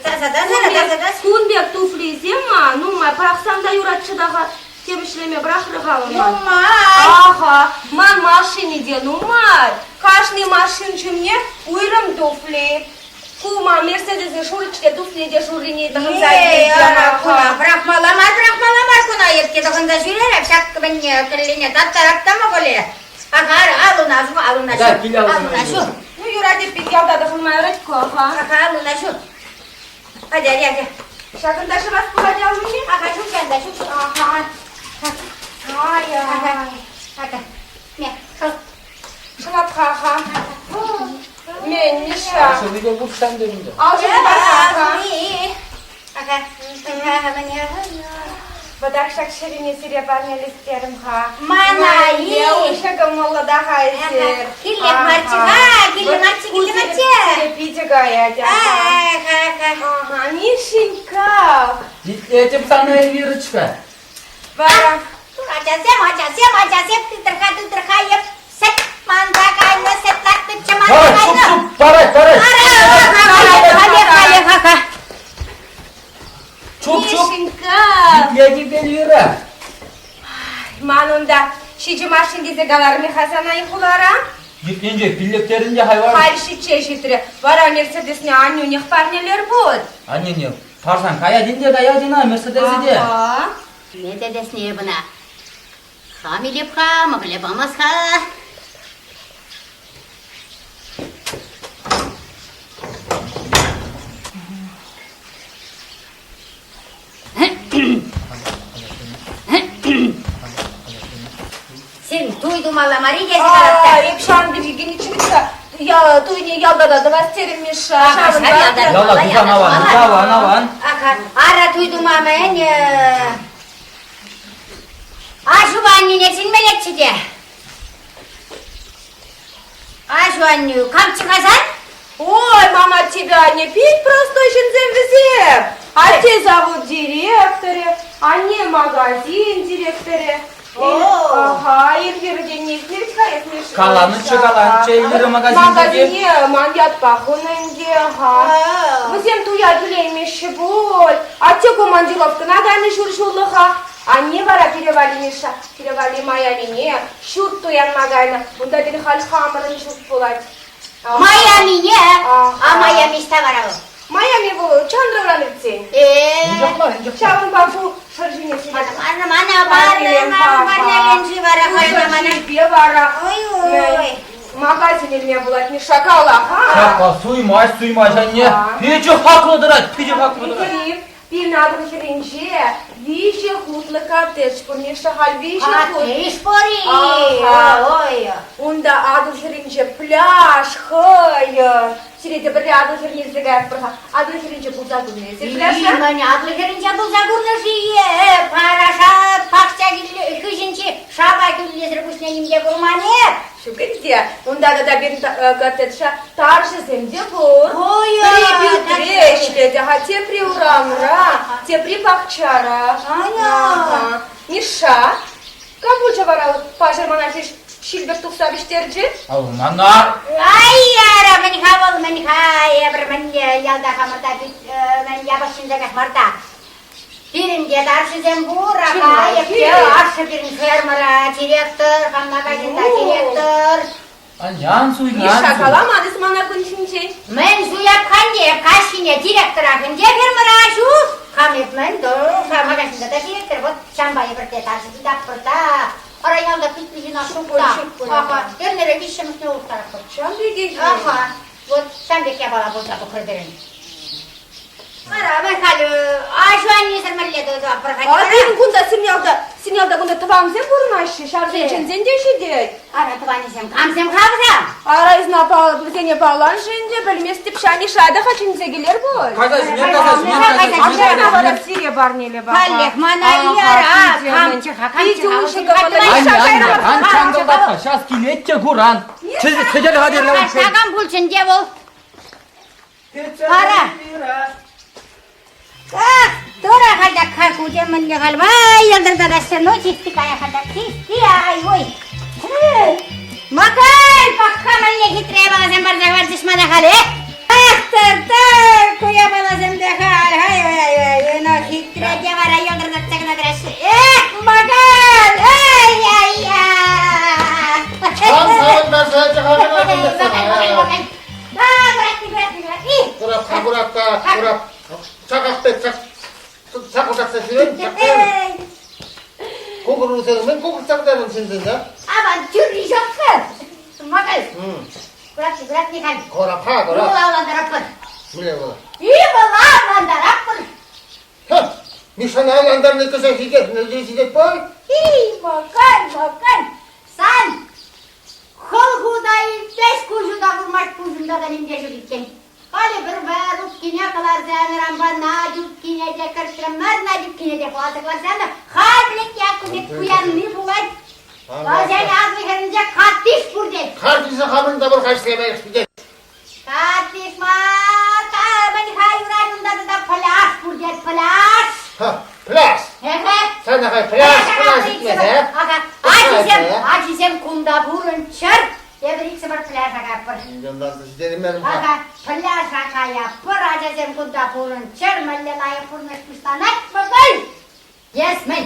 Тасатас, ара, тасатас. Кун пек туфлисем ма, нумай пӑрахсан та юратчӗ та-ха. Тем ӗҫлеме пӑрахрӗ-ха вӑл ман. Нумай. Аха, ман машини те нумай. Кашни машин ҫумне уйрӑм туфли. Кума Мерседесӗн шурӑччӗ туфли те шуррине тӑхӑнса Эй, ара, куна пӑрахмалла мар, пӑрахмалла мар куна епке тӑхӑнса ҫӳрерӗп. Ҫак мӗнне кӗллине таттарап та мӑкӑле. Аха, аллуна ҫу, аллуна ҫу. Аллуна ҫу. Ну, юрать эппин ялта тӑхӑнма юрать ку, аха. Аха, аллуна ҫу. Атя, атя, атя. Ҫакӑнта шӑвас пулать аллине? Аха, ҫук, ҫакӑнта, ҫук, ҫук. Аха. Ай, ай. Аха. Ме, шӑл. Шӑлап-ха, аха. Мен, Миша. Шӑллипе пушсан тенӗ. Ал ҫӑлпа-ха. Аха. Вӑтах ҫак ҫӗрӗне сире парнелестерӗм-ха. Мана-и? Уҫӑ кӑмӑллӑ та эсир. Кирлех марччӗ-ха, кирлӗ марччӗ, кирлӗ марччӗ. Сире питӗ каять. Ага, Мишенька. Итлетӗп сана, Эльвирочка. Вара. Ачасем, ачасем, ачасем, тытӑр-ха, тытӑр-ха, эп сӗт. манса кайнӑ, сӗт лартнӑччӗ, манса Ай, кайнӑ. чуп, чуп, парать, парать. Халех, халех, аха. Чуп, чуп. Мишенька! Итлетӗп Эльвира. Ман унта ҫичӗ машин тесе каларӑм-и-ха сана хулара? Иртнинче пиллектерӗн те хайван. Халь ҫичче ҫитрӗ. Вара Мерседесне аннӳнех парнелер пуль. Аннене парсан каять ӗнтӗ, каять ӑна Мерседесӗ те. Ага. Мерседесне бына. Хам илеп-ха, мӑкӑле памас-ха. Сен туй тумалла мар-и тесе калать. Эп ҫавӑн пирки килнӗччӗ-вӗт-ха. Я туйне ялта та тӑвас терӗм, Миша. Ҫавӑнпа Ялта тусан аван, аван, аван. Аха, ара туй тума мӗн? Аҫупа аннӳне чӗнмеллеччӗ те. Аҫу аннӳ камччӗ-ха сан? Ой, мама тебя не пить простой ҫынсем вӗсем. Атте завод директорӗ, анне магазин директорӗ. Ага, Эльвира тени илтнӗ-ха эс, Миша. Каланӑччӗ, каланӑччӗ Эльвира магазин Магазине ман ятпа хунӑ ӗнтӗ, ага. Вӗсем туя килеймеҫҫӗ пуль. Атте командировкӑна кайнӑ ҫур ҫуллӑха. Анне вара пире валли, Миша, пире валли Майамине ҫурт туянма кайнӑ. Унта пирӗн халь хамӑрӑн ҫурт пулать. Майамине? А Майами ӑҫта вара вӑл? Майами вӑл Чандрӑран иртсен. Ҫавӑнпа ку шӑршине Мана, мана, мана, парнеленши вара хайна мана. Шӑршипе вара. Ой-ой. Магазин илме пулать, Миша, кала-ха. Ҫапла суймасть, суймасть анне. Питӗ хаклӑ тӑрать, питӗ хаклӑ тӑрать. Пирӗн Атӑл хӗрринче виҫӗ хутлӑ коттедж пур, Миша, халь виҫӗ хут. Коттедж пур-и? Ой. Унта Атӑл хӗрринче пляж, хӑйӑ. Сире те пӗрре Атӑл хӗрне илсе каятпӑр-ха. Атӑл хӗрринче пулса курнӑ эсир пляжра? Мӗн Атӑл хӗрринче пулса курнӑ-ши? Параша пахча хыҫӗнчи шапа кӳллисӗр пуҫне ним те курман эп. Ҫук ӗнтӗ. Унта тата пирӗн коттеджра тарҫӑсем те пур. Пӗри пӳртре ӗҫлет-ха, тепри урамра, тепри пахчара. Аня! Миша, кам пулчӗ вара паҫӑр мана хирӗҫ ҫил пек тухса вӗҫтерчӗ? Ав мана. Ай, ара, мӗн-ха вӑл, мӗн-ха, эпӗр мӗнле ялта хамӑрта мӗн япӑх ҫынсемех мар та. Пирӗн те тарҫӑсем пур, ака, эпте ашшӗ пирӗн фермӑра директор, хам магазинта директор. Ан суй, Миша, каламан эс мана кун ҫинчен. Мӗн суяп-ха ӗнтӗ, каҫхине директора ӗнтӗ фермӑра ҫу. Хам эп мӗн, магазинта та директор, вот ҫампа эпир те тарҫӑ тытатпӑр та. Ара ялта питлӗ ҫын ҫук та. Аха, эрнере виҫҫӗмӗшне улӑштаратпӑр. Ҫам пекех. Аха, вот ҫам пек япала пулса тухрӗ пирӗн. Вара халь аҫу-аннесӗр мӗнле тӑватпӑр А пирӗн кунта Симьялта, Симьялта кунта тӑвансем пурӑнаҫҫӗ, ҫавсен чӗнсен те ҫитет. Ара тӑванӗсем камсем-ха вӗсем? Ара эсна вӗсене палланшӑ ӗнтӗ, пӗлместӗп, ҫав Миша та-ха чӗнсе килер пуль. Кайса сӳнер, кайса сӳнер, кайса сӳнер. Ачана вара сире парнеле паха. Каллех мана яра, камчы-ха, Питӗ камчы-ха. уҫӑ кӑмӑллӑ. Анне, анне, ан чанкӑлтатма, сейчас килет те куран. Сӗтел хатӗрле. Такам пулчӗ ӗнтӗ вӑл. Ара. Ах, тура халь ха куте мӗнле халь вай йӑлтӑртатаҫҫӗ, ну чисти кая халь чисти ай ой. Макай, пахха мӗнле хитре япаласем парса хӑварчӗҫ мана халь, э? Ах, тӑр-тӑр, ку япаласем те халь, ай ой ай ой, ну хитре те вара йӑлтӑртатса кӑна тӑраҫҫӗ. Эх, Макай, ай ай ай. Хам савӑнтарса чӑхатӑна Курап, курап та, курап. Чаках пек, чак, чакӑлтатса ҫӳрен, чак. Кукӑр мӗн кукӑртса кӑтарӑн ҫынсен, да? Аван тӳрри ҫок-ха. Макай. Курап, курап, не халь. Корап, ха, корап. Ывӑла авлантараппӑр. Мӗнле ывӑла? Ывӑла авлантараппӑр. Ха, Мишана авлантарнӑ кӑса ҫитет, мӗнле ҫитет пой? И, Макай, Макай, сан Хӑлху та илтмест, куҫу та курмасть, пуҫунта та ним те ҫук иккен. Халӗ пӗр Варук-кине кӑларса янӑранпа Надюк-кине те кӗртрӗмӗр, Надюк-кине те хӑваласа кӑларса янӑ. Халь пӗлет Якку пек пуянни пулать. Вӗсен аслӑ хӗрӗнче картиш пур тет. Картише хамӑн та пур каҫлемех тет. Картиш мар, мӗн-ха юрать унта тата пляж пур тет, пляж. Пляж. Эхе. Сана хай пляж кӑна ҫитмест, э? Ага. Ачисем, ачисем кунта пурӑнччӑр. Ӑнланса ҫитереймерӗм-ха. Ага, пляжа кая, пӑр ачасем кунта пурӑнччӑр, мӗнле лайӑх пурнӑҫ пуҫланать, мӑкӑль! Эс мӗн?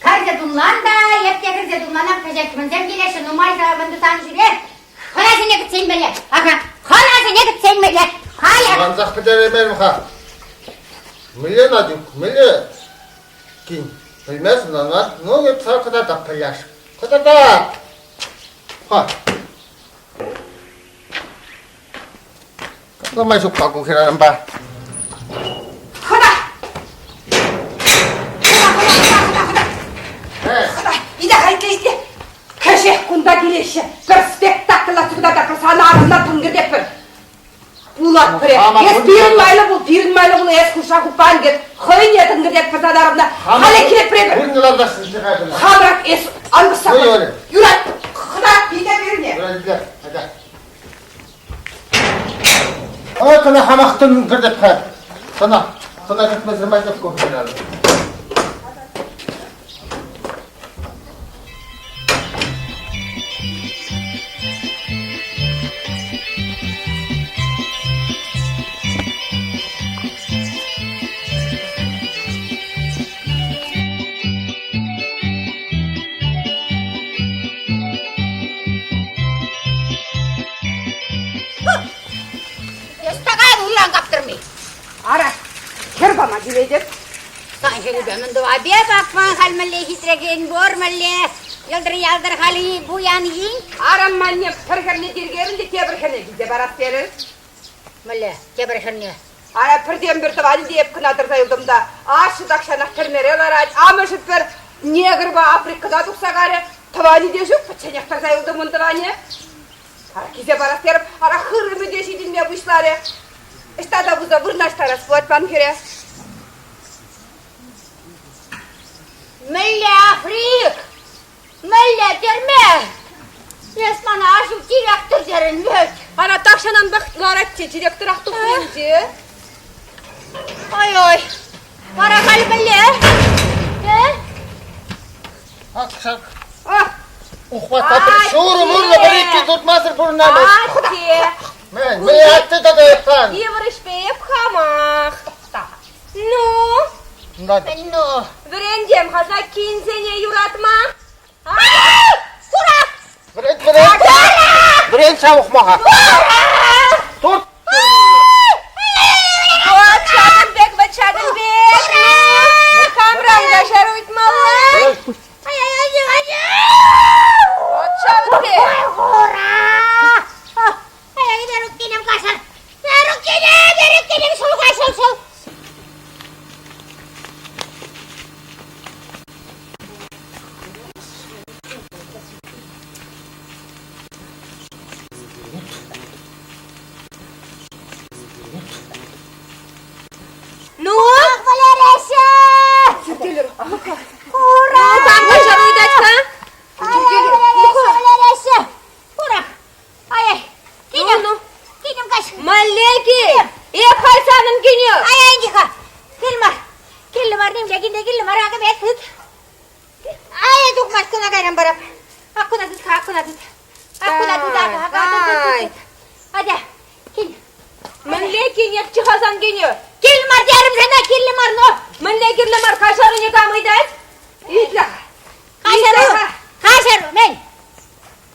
Кӗрсе тумлан та, эп те кӗрсе тумланап, кӗҫех мӗнсем килеҫҫӗ, нумай мӗн тусан ҫӳре. Хӑнасене кӗтсе илмелле. Ага, хӑнасене кӗтсе илмелле. Халех! Ӑнлансах пӗтереймерӗм-ха. Мӗнле, Надюк, мӗнле? Кин, пӗлместӗн ӑна. Ну, эп сана кӑтартап пляж. Кӑтартап! Ха. Каплама ҫук-ха ку хӗрарӑмпа. Хӑта! Хӑта, хӑта, хӑта, хӑта, хӑта! Хӑта, иде-ха, итле, итле. Кӗҫех кунта килеҫҫӗ. Пӗр спектакль лартса сана арӑмна тӑн кӗртетпӗр. Пулать пӗрех. Эс пирӗн майлӑ пул, пирӗн майлӑ пул, эс хуша хуппан кӗт. Хӑйне тӑн кӗртетпӗр сана арӑмна. Халӗ килепре пӗр. Вырӑнне лартасшӑн Хамрах эс ан пӑсса. Юрать. Хӑта, иде пирне. Юрать, иде. Ой, кӑна хамах тӑн кӗртеп-ха. Тӑна, тӑна кӗртмесӗр май ҫук ку. Ӑҫта кайрӗ уйран каптӑрми? Ара, хӗр пама килетӗп. Сан хӗрӳпе мӗн тӑва пек акман халь мӗнле хитрекен пур, мӗнле йӑлтӑр-ялтӑр халь пуян ин? Арӑм манне пӗр хӗрне тиркерӗн те тепӗр хӗрне килсе парас терӗ. Мӗнле тепӗр хӗрне? Ара, пӗртен-пӗр тӑванӗ те эп кӑна тӑрса юлтӑм та, ашшӗ тахҫанах тӗрмере ларать, амӑшӗ пӗр негрпа Африкӑна тухса карӗ, тӑванӗ те ҫук, пӗчченех тӑрса юлтӑм ун тӑванӗ. Ара, килсе парас терӗм, ара, хырӑмӗ те ҫитӗнме пуҫларӗ. Ӑҫта та пулса вырнаҫтарас пулать ман хӗре. Мӗнле Африк? Мӗнле тӗрме? Эс мана аҫу директор терӗн вӗт. Ара, тахҫананпах ларать те директорах тухнӑ ӗнтӗ. Ой-ой, вара халь мӗнле? Э? Ак ҫак ухватпа пӗр ҫурӑм урлӑ пӗр-иккӗ туртмасӑр пурӑнамӑш. Атте! Мӗн, мӗн атте тата эп-хан? Йывӑр ӗҫпе эп хамах. Ну? Ну? Вӗрентем-ха кинсене юратма. Ура! Вӗрент, вӗрент! Вӗрент ҫав ухмаха! Турт! Вот ҫакӑн пек, вот ҫакӑн пек! Ну, хамран каҫару ыйтмалла. Вот ҫавӑн пек! Ура! Ай, Верук кинем каҫар! Верук кинем, Верук кинем, шул-ха, шул-шул! Ну? Валереҫҫӗ! Ура! Ну, кам каҫару ыйтать-ха? Валереҫҫӗ, валереҫҫӗ! Ура! Ай-ай! Кинем! Ну, ну. Кинем каҫ! Мӗнле кин? Эп халь санӑн кинӳ! Ай-ай, тихо! Кил мар! Кирлӗ мар нимле килте кирлӗ мар, акӑ пек тыт. Ай, тухмасть, куна кайран парап. Аккуна тыт-ха, аккуна тыт. Аккуна тыт, акӑ, акӑ, тыт, тыт, тыт. Атя, кил. Мӗнле кин эп-чи-ха сан кинӳ? Кил мар терӗм сана, кирлӗ мар, но. Мӗнле кирлӗ мар, каҫару никам ыйтать? Итле. Каҫару, каҫару, мӗн?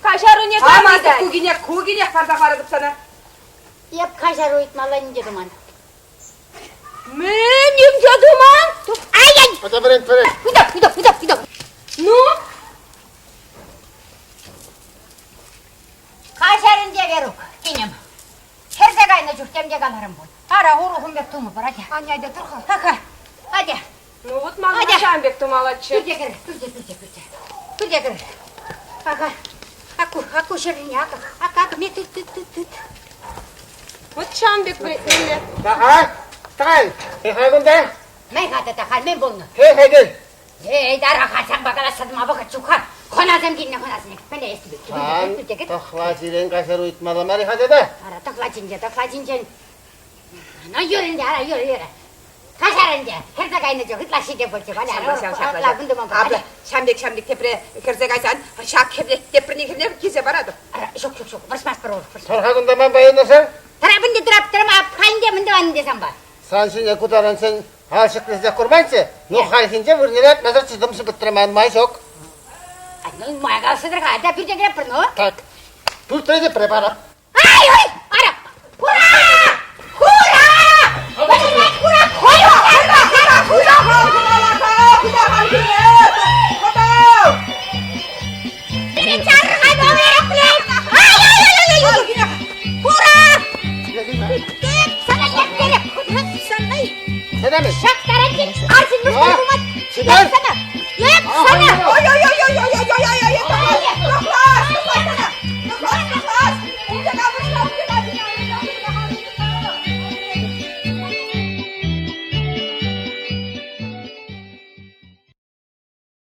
Каҫару никам ыйтать? Ку кинех, ку кинех парса хӑваратӑп сана. Эп каҫару ыйтмалла ӗнтӗ туман. Мӗн ӗнтӗ туман? Ай-яй! Пӑта вӗрент, вӗрент. Куда, куда, куда, куда? Ну? Каҫар ӗнтӗ, Верук, кинӗм. Хӗрсе кайнӑ чух тем те каларӑм пуль. Ара, урӑхӑм пек тумӑпӑр, атя. Аня, атя, тӑр-ха. Ха-ха, атя. Ну вот ман ачам пек тумаллаччӗ. Пӳрте кӗр, пӳрте, пӳрте, пӳрте. Пӳрте кӗр. Ака, аку, аку ҫӗррине, ака, ака, ака, ме тыт, тыт, тыт, тыт. Вот ҫам пек вӗретмелле. Ага, тай, хай кунта. Мӗн-ха тата халь мӗн пулнӑ? Хей, хей, кел. Эй, тараха, санпа калаҫса тӑма вӑхӑт ҫук-ха. Хӑнасем килнӗ, хӑнасене кӗтмелле эс Сан тӑхлачирен каҫару ыйтмалла мар-и-ха тата? Ара, тӑхлачинчен, тӑхлачинчен. Ну, юр ӗнтӗ, ара, юр, юр. Каҫар ӗнтӗ, хӗрсе кайнӑ чух ытлашши те пулчӗ, Валя. Ҫапла, ҫав, ҫапла. Ытла кунтӑман Апла, ҫам пек, ҫам пек тепре хӗрсе кайсан, ҫак хӗрне теприне хӗрне килсе паратӑп. Ҫук, ҫук, ҫук, вӑрҫмастпӑр урӑх. Тӑр-ха кунта ман паянӑшӑр. Тӑрап ӗнтӗ, тӑрап, тӑрама, хальте мӗн тӑван ӗнтӗ санпа? Сан ҫине кутарансен ал ҫӗклесе курманччӗ, ну хальхинче вырнере атмасӑр чӑтӑм сыпӑтрӗ ман май ҫук. Ну, май каласӑр-ха, атя пӳрте кӗреппӗр, ну. Так, пӳртре те парап. Ай, ой, ара, хура! Хура! Хура! Хура! Хура! Хура!